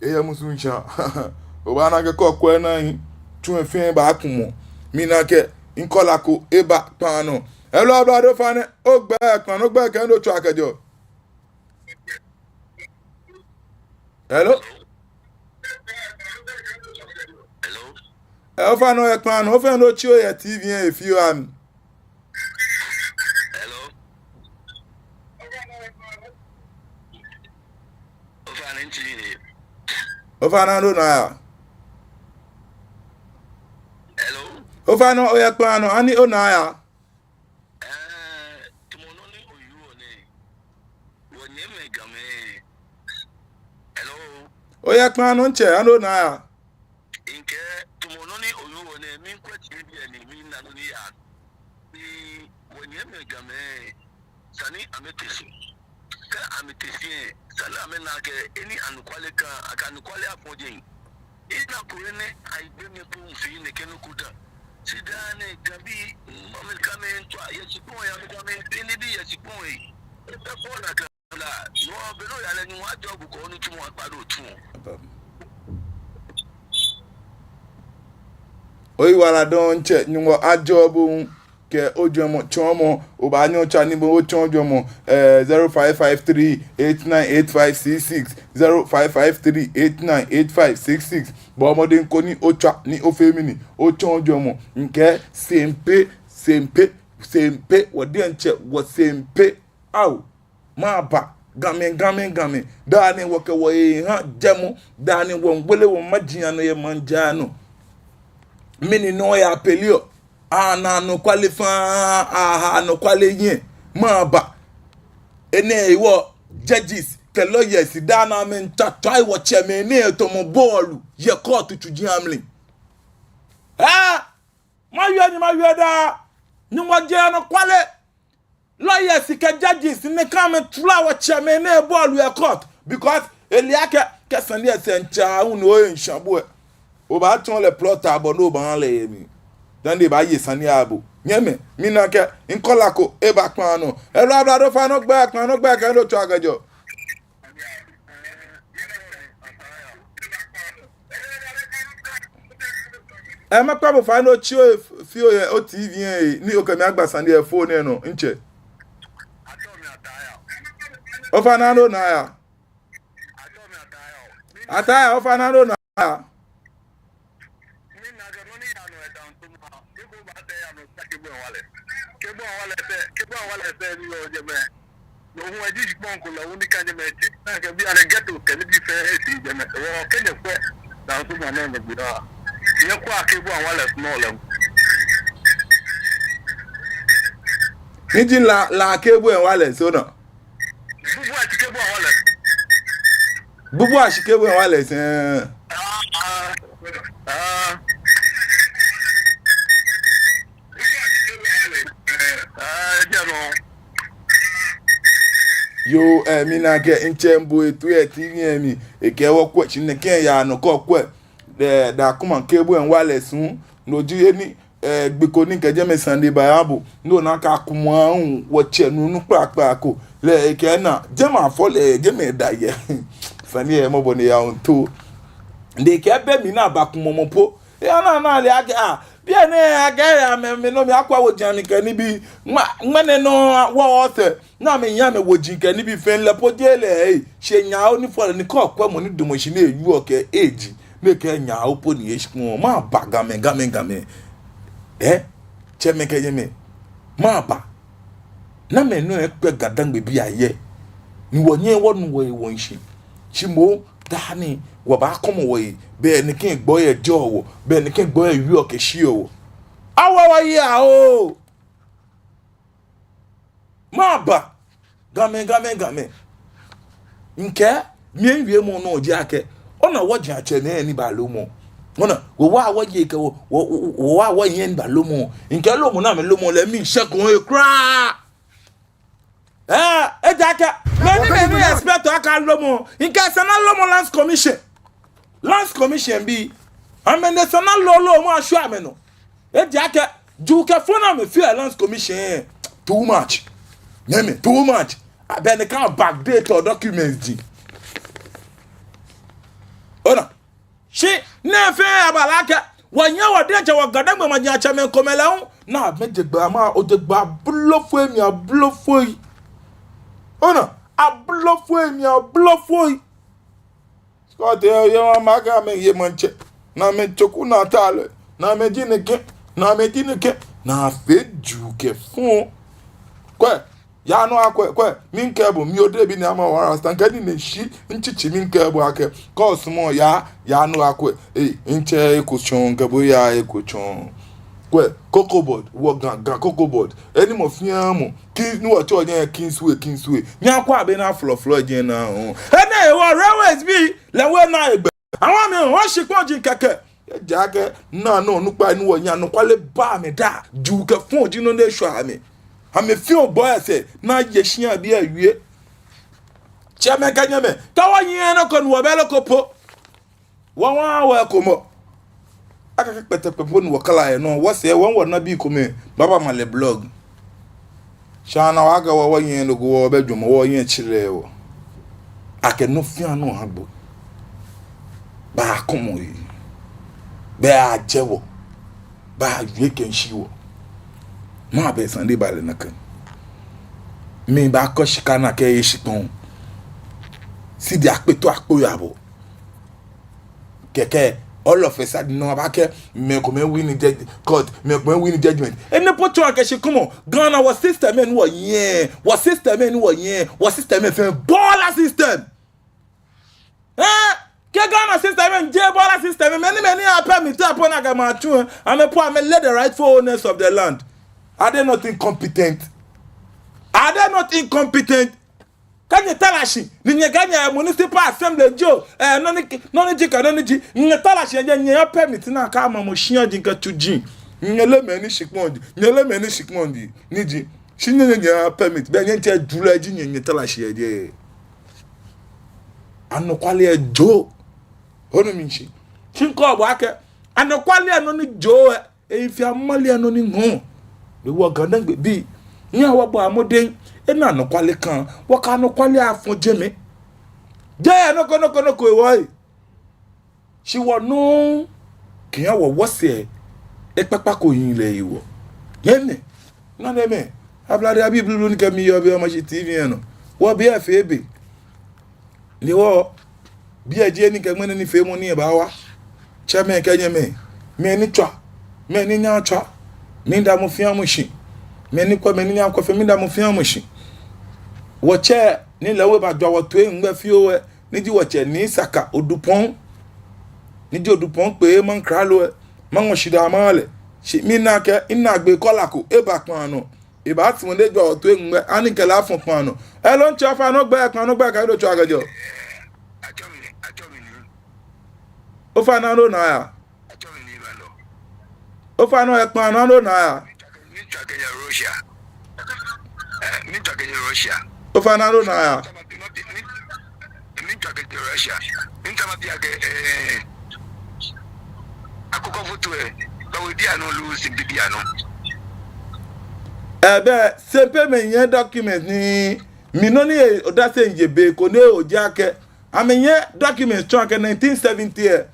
Eyɛ musuŋshãa. Obaana akɛ kɛ okwɛ naa lɛ, tsu lɛ fɛɛ baakumɔ. Mina akɛ ŋkɔla ko eba kpaa nɔ. Hello, ablade, ofainɛ, ogbɛi kpaa nɔ, ogbɛi kɛ he ni otswaa kɛjɛɔ. Hello? Hello? Ɛ, ofainɛ oyɛ kpaa nɔ, ofainɛ otsi ohe yɛ T V lɛ he fioo ha mi. Hello? Ofainɛ ntsi ni. Ofainɛ, ani ona aya? Hello? Ofainɛ oyɛ kpaa nɔ, ani ona aya? Eh, tamɔ nɔ ni oyɔɔ nɛɛ. Wɔnyɛmimɛi Gamɛi. Hello? Oyɛ kpaa nɔ, ntsɛ, ani ona aya? Ŋkɛɛ tamɔ nɔ ni oyɔɔ nɛɛ, miikwɛ T V lɛ ni miina nɔ ni yaa. Ni wɔnyɛmimɛi Gamɛi, esa ni amɛte shi. Kɛ amɛte shi lɛ, esa ni amɛna akɛ, enɛ anɔkwale ka, akɛ anɔkwale afɔ jeŋ. Ina ko enɛ, ayi gbɛ mɛ po mfee nɛkɛ nɔ ko dã. Shi daa nɛɛ Gabii, amɛkamɛi ntswa yɛ shikpɔŋ lɛ, amɛkamɛi fee nibii yɛ shikpɔŋ lɛ. Efee fɔ nakai. Lɛ, no be no ya lɛ, Nyɔŋmɔ ajɔɔ bo koni otsumɔ akpa do tsu. Oyiwaladɔŋŋ ntsɛ, Nyɔŋmɔ ajɔɔ bo hu kɛ ojwɛŋmɔ tsɔɔmɔ, obaanyɛ otswa ni bo otsɔɔ ojwɛŋmɔ, eh, zero five five three eight nine eight five six six, zero five five three eight nine eight five six six. Bɔɔ mɔdɛŋ koni otswa ni ofee mɛni, otsɔɔ ojwɛŋmɔ. Ŋkɛɛ sɛmpɛ, sɛmpɛ, sɛmpɛ, wɔ diɛŋtsɛ wɔsɛmpɛ. Ao, maba, Gamɛi, Gamɛi, Gamɛi. Daa nɛɛ wɔkɛ wɔhe haa jɛmɔ. Daa nɛɛ wɔmiiwele wɔmaji anɔ yɛ maji anɔ. Mɛni nɔ ya pɛlɛ o? Ana anɔkwale faŋŋ, aha anɔkwale yɛ. Maba. Enɛ hewɔ judges kɛ lawyers daa nɛɛ amɛmiitswa tswa wɔtsɛmɛi nɛɛ tamɔ bɔɔlu yɛ court tsuji amli. Haa! Mawie ni mawie daa. Nyɔŋmɔ jɛ anɔkwale. Lawyers kɛ judges ni kɛ amɛmiitswa wɔtsɛmɛi nɛɛ bɔɔlu yɛ court. Because ele akɛ, kɛ sane lɛ sɛɛ ntsa hu no ensha bo lɛ, obaatsɔ lɛ plot abɔ ni obaaha lɛ yɛ mli. Daa nɛɛ ebaaye sane lɛ aha bo. Nyɛmimɛi, mina akɛ ŋkɔla ko eba kpaa nɔ. Hello, ablade, ofainɛ ogbɛi kpaa nɔ, ogbɛi kɛ he ni otswaa kɛjɛɔ. Ɛ, makpa bo fai ni otsi ohe fioo yɛ o T V lɛ he ni okɛ mi agba sane yɛ phone lɛ nɔ, ntsɛ. Ofainɛ, ani ona aya? Ataya, ofainɛ, ani ona aya? Mina akɛ nɔ ni yaa nɔ yɛ Dansoman, eko ba tɛ yaa nɔ sa Kebwe Wallet. Kebwe Wallet sɛɛ, Kebwe Wallet sɛɛ ni yɔɔ jɛmɛ. No hu eji shikpɔŋ ko lɛ hu ni ka jɛmɛ etsɛ. Nakai bianɛ ghetto kɛ nibii fɛɛ eshɛ jɛmɛ. Wɔkɛ nyɛ kwɛ Dansoman nɛɛ nɔ gbi naa. Nyɛkwɛa Kebwe Wallet nɔ lɛ hu. Ni ji La, La Kebwe Wallet so nɔ. Bubu ashi Kebwe Wallet. Bubu ashi Kebwe Wallet, eh. Ah, ah. Ah. Ah, jalo. Yoo, eh, mina akɛ ntsɛ mbo etu yɛ T V lɛ mli. Ekɛɛ wɔkwɛ shi nɛkɛ yaa nɔ kɛ okwɛ. Eh, Dansoman Kebwe Wallet su. No ji he ni eh, gbi ko ni kɛ jɛmɛ sane lɛ baaha bo. Ni ona akɛ akumɔ aahu wɔtsɛ nuu kpakpa ko. Lɛ ekɛɛ naa, jɛmɛ afɔ lɛ, jɛmɛ eda yɛ. Sane lɛ mɔbɔ ni yaa ntoo. Ni kɛ be mli ni abakumɔ mɔ po. Eya ni ana ale akɛ, ah, bianɛ akɛ ya mɛ, mɛi nɔ mli akwɛ woji amli kɛ nibii. Ŋma, ŋmɛnɛ nɔŋŋ wɔ wɔsɛɛ. Ni amɛya amɛwoji kɛ nibii fɛɛ lɛ po jeee lɛ, eh, shi nyɛ onifɔlɛ ni kɛ okwɛ mɔ ni damɔ shi ni ewieɔ kɛ age. Ni kɛ nyɛ po ni eshi kpɔŋ. Mɛɛba Gamɛi, Gamɛi, Gamɛi. Eh? Tsɛmɛi kɛ nyɛmɛi. Mɛɛba. Namɛi nɔ ekpɛ Ga-Dangme biɛ yɛ? Ni wɔnyɛɛɛ wɔnu wɔhe wɔhi shi. Shi moŋ dani wɔbaakɔmɔ wɔhe, be ni kɛ gbɔi ejɛɔ wɔ, be ni kɛ gbɔi ewieɔ kɛshiɔ wɔ. Awo wɔyi aa oo. Mɛɛba. Gamɛi, Gamɛi, Gamɛi. Mikɛɛ, miwiemɔ nɔ ji akɛ, ona wɔji atsɛmɛi ni baalomɔ. Ona, wɔ wa wɔye kɛ wɔ, wɔ, wɔ, wɔ wa wɔye ni baalomɔ. Mikɛɛ lomɔ ni amɛlomɔ lɛ mishɛko he kwraa. Eh, ejaakɛ, mɛni, mɛni, mɛni expect akɛ alomɔ. Mikɛɛ esa ni alomɔ Lands Commission. Lands Commission bii. Amɛ ni esa ni alo lomɔ ashwie amɛnɔ. Ejaakɛ, juu kɛ fo ni amɛfeɔ Lands Commission. Too much. Nyɛmɛi, too much. Abɛ ni kɛ backdate ɔ documents ji. Ona. Shi, nɛɛ fɛɛ aba lɛ akɛ, wɔnyɛ wɔdiɛŋtsɛ wɔ Ga-Dangme maji atsɛmɛi komɛi lɛ hu. Ni amɛje gbɛ ama, oje gbɛ ablofoi mli ablofoi. Ona, ablofoi mli ablofoi. Scott, eh, yɛ wɔma akɛ amɛye maŋtsɛ. Ni amɛtsɔɔ ku ni ataa lɛ. Ni amɛji nɛkɛ. Ni amɛji nɛkɛ. Ni afee juu kɛ fo. Kwɛ. Yaa nɔ akwɛ, kwɛ, miikɛɛ bo, mi Odebi ni ama wɔ understand, kɛ ni nɛ shi, mitsitsi miikɛɛ bo akɛ, kɛ osumɔɔ yaa, yaa nɔ akwɛ, eh, mitsɛ eko tsɔŋ, kɛ bo yaa eko tsɔŋ. Kwɛ, Cocoa Board, wɔ Ga, Ga Cocoa Board, enɛ mɔ fɛɛ mɔ, King, ni wɔtsɛɔ jɛi Kingsway, Kingsway, nyɛkwɛa bɔ ni aflɔflɔ jɛi naa hu. Enɛ hewɔ railways bii, lɛ wɔ naa egbɛ. Awo amɛ, wɔshikpɔji kɛkɛ. Ejaakɛ, naa nɔ onukpai ni wɔnyɛ anɔkwale baa amɛ daa. Juu kɛ fo ji nɔ ni eshwaa amɛ. Amɛfeɔ gbɔi asɛɛ, ni aye shia bii awie. Tsɛmɛi kɛ nyɛmɛi, kɛ wɔnyiɛ nɔ ko ni wɔbɛ lɛ ko po. Wɔ wa wɔ ko mɔ. Akɛ kpɛtɛkpɛ po ni wɔkala yɛ nɔ, wɔsɛɛ wɔ wɔna bii komɛi, baba ma lɛ blog. Shi ana wɔ akɛ wɔ, wɔnyɛ nɔ ko wɔbɛ jɔɔmɔ, wɔnyɛ tsirɛ wɔ. Akɛ nɔ fɛɛ nɔ ha gbɔ. Baakɔmɔ yi. Baajɛ wɔ. Baawie kɛshi wɔ. Mɛɛba sane ba lɛ nakai. Mibaakɔ shika naa kɛye shikpɔŋ. Sidi akpeto akpo yabɔ. Kɛkɛ, all of a sudden, no, aba akɛ, mɛi komɛi win judge-, court, mɛi komɛi win judgment. Enɛ po tsɔɔ akɛ shi, come on, Ghana, wɔ system ni wɔyɛ, wɔ system ni wɔyɛ, wɔ system fɛɛ, baller system. Eh? Kɛ Ghana system jeee baller system, mɛni, mɛni a permit, a po na Ga maŋ tsu, eh? Amɛ po, amɛle the rightful owners of the land. Are they not incompetent? Are they not incompetent? Kɛ nyɛta lɛ shi, ni nyɛkɛɛ nyɛ municipal assembly jio, eh, nɔ ni, nɔ ni ji kɛ nɔ ni ji, nyɛta lɛ shi, nyɛ, nyɛya permit ni akɛ ama mɔ shia ji kɛ tsu ji. Nyɛle mɛni shikpɔŋ ji, nyɛle mɛni shikpɔŋ ji, ni ji. Shi nyɛ, nyɛ, nyɛya permit, bɛ nyɛ tsɛ julɛ ji nyɛ, nyɛta lɛ shi yɛ jɛi. Anɔkwale ejoo. Onu mi shishi. Shi mikɛɔ bo akɛ, anɔkwale nɔ ni joo, eh, Eyi fɛɛ amale anɔ ni ŋɔɔ. Ni wɔ Ga-Dangme bii, nyɛhaa wɔbɔa mɔdɛŋ, ena anɔkwale kã, wɔkɛ anɔkwale afɔ jɛmɛ. Jeee nɔ ko, nɔ ko, nɔ ko hewɔ. Shi wɔnɔ, kɛha wɔ wɔsɛɛ, ekpakpa ko hiɛ lɛ hewɔ. Nyɛmɛi, nɔ nɛmɛ, ablade abii blublu ni kɛ mi yɔɔ biɛ yɛ Omashi T V lɛ nɔ. Wɔbiɛ fɛɛ be. Ni wɔ, biɛ ji he ni kɛ ŋmɛnɛ nifeemɔ nɛɛ baawa. Tsɛmɛi kɛ nyɛmɛi, mɛi ni tswa, mɛi ni nyɛɛɛ atswa, miida mɔ fɛɛ mɔ shi. Mɛi ni kwɛ, mɛi ni nyɛɛɛ akwɛ fɛɛ, miida mɔ fɛɛ mɔ shi. Wɔtsɛ ni lɛ hu ebajwa wɔtoi ŋmɛ fioo lɛ, ni ji wɔtsɛ Nii Saka Odupɔŋ, ni ji Odupɔŋ kpee maŋkralo lɛ, maŋɔ shidaa maha lɛ. Shi mina akɛ, minaagbee kɔla ko eba kpaa nɔ. Ebaasumɔ ni ejwa wɔtoi ŋmɛ, ani mikɛ lɛ afɔ kpaa nɔ. Hello, ntsɛ, ofainɛ ogbɛi, kpaa nɔ gbɛi, kɛ he ni otsɛɔ kɛjɛɔ. Ofainɛ, he ni onaa yaa. Ofainɛ, oyɛ kpaa nɔ, he ni onaa yaa. Ofainɛ, he ni onaa yaa. Miitswa kɛjɛ Russia. Miitao mabi akɛ, eh, akɔkɔ foto lɛ, bɛ wɔ biɛ nɔ loo, Sempe biɛ nɔ? Ɛɛ, bɛ Sempemɛi yɛ document ni, mi nɔ ni yɛ odase yɛ be ko ni oji akɛ, amɛyɛ document tsɔɔ akɛ nineteen seventy lɛ,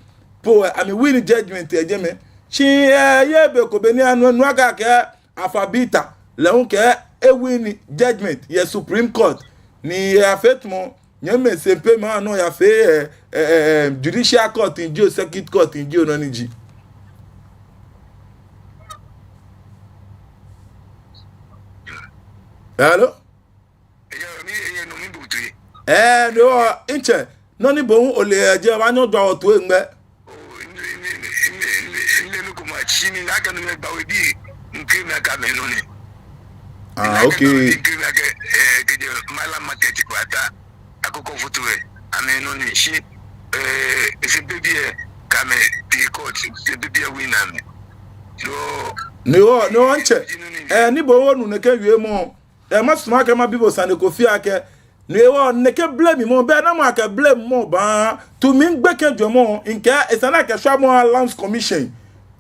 po lɛ, amɛ win judgment yɛ jɛmɛ. Shi, eh, yɛ be ko be ni anu, anu akɛ akɛ Afabita lɛ hu kɛ e win judgment yɛ Supreme Court. Ni eyafee tamɔ nyɛmimɛi Sempe maŋ nɔ yafee, eh, eh, eh, eh, Judicial Court ni jio, Circuit Court ni jio, nɔ ni ji. Hello? Eyɛ, mi, eyɛ nɔ ni bo toi. Eh, no, ntsɛ. Nɔ ni bo hu ole yɛ jɛi, obaanyɛ ojwa wɔ toi ŋmɛ. Oh, nle, nle, nle, nle, nle nɔ ko ma shi ni nakai nɔ ni mɛi gba we bi, ŋkɛ mi akɛ amɛnɔ ni. Ah, okay. Ŋkɛ mi akɛ, eh, kɛjɛ Malam Market kɛyata Akɔkɔ Foto lɛ, amɛnɔ ni shi, eh, Sempe bii lɛ kɛ amɛ tee court, Sempe bii lɛ win amɛ. So, ni wɔ, ni wɔ ntsɛ. Eh, ni bo hu onu nɛkɛ wiemɔ. Eh, masumɔ akɛ mabi bo sane ko fioo akɛ, no hewɔ nɛkɛ blamemɔ, bɛ namɔ akɛ blamemɔ ba, tumi ŋgbɛkɛ jwɛŋmɔ, ŋkɛɛ esa ni akɛ shwamɔ aha Lands Commission.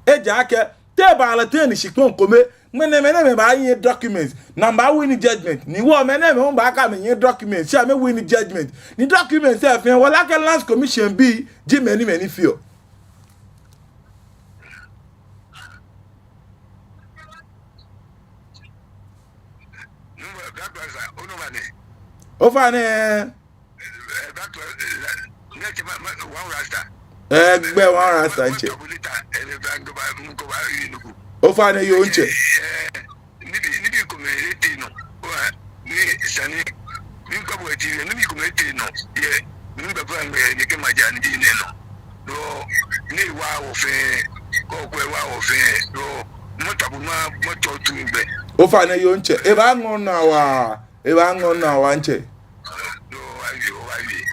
Ejaakɛ, te baalɛ tɛŋŋ ni shikpɔŋ kome, mɛi nɛɛmɛi, mɛi nɛɛmɛi baanyiɛ documents, ni amɛbaa win judgment, ni wɔ mɛi nɛɛmɛi hu baakɛɛ amɛnyiɛ documents, shi amɛ win judgment. Ni documents lɛ fɛɛ, wɔle akɛ Lands Commission bii ji mɛi ni, mɛi ni feɔ. Number, Black Rasta, o number nɛ? Ofainɛ. Eh, Black Rasta, eh, nɛ tsɛ ma, ma, One Rasta. Eh, gbɛ One Rasta ntsɛ. Ofainɛ yoo ntsɛ. Eh, nibii, nibii komɛi etee nɔ. Wa, ni sane, ni kpa bo eti, nibii komɛi etee nɔ. Yɛ, ni bɛ fɛɛ ŋmɛ, ni kɛ maja nibii nɛɛ nɔ. Lɔ, ni wa wɔ fɛɛ, kɔ kɔ wa wɔ fɛɛ. Lɔ, mɔ tabu ma, mɔ tɔ tu ŋgbɛ. Ofainɛ yoo ntsɛ. Ebaaŋɔɔ naa waa. Ebaaŋɔɔ naa waa ntsɛ.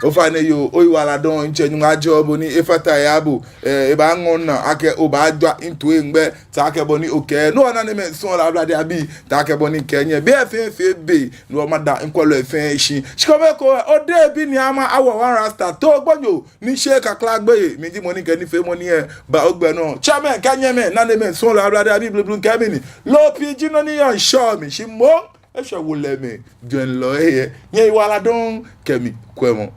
Ofainɛ yoo, oyiwaladɔŋŋ ntsɛ, Nyɔŋmɔ ajɔɔ bo ni efata eha bo. Eh, ebaaŋɔɔ naa akɛ obaajwa mitoi ŋmɛ, taakɛ bɔ ni okɛɛ. No hewɔ nanemɛi, suɔlɔi, ablade abii, taakɛ bɔ ni mikɛɛ nyɛ. Be fɛɛ fɛɛ be, no hewɔ mada mikwɛlɔi fɛɛ shi. Shi kome ko, odebi ni ama awo One Rasta, Too Gbonyo, ni shɛ kakla gbɛ, mi ji mɔ ni kɛ nifeemɔ nɛɛ ba ogbɛ nɔ. Tsɛmɛi kɛ nyɛmɛi, nanemɛi, suɔlɔi, ablade abii, blublu kɛ mɛi ni. Lɔ pii ji nɔ ni yɔɔ ŋshɔ mli, shi moŋ eshwɛ wolɛmɛi jwɛŋlɔi yɛ. Nyɛyiwaladɔŋŋ kɛ mikwɛmɔ.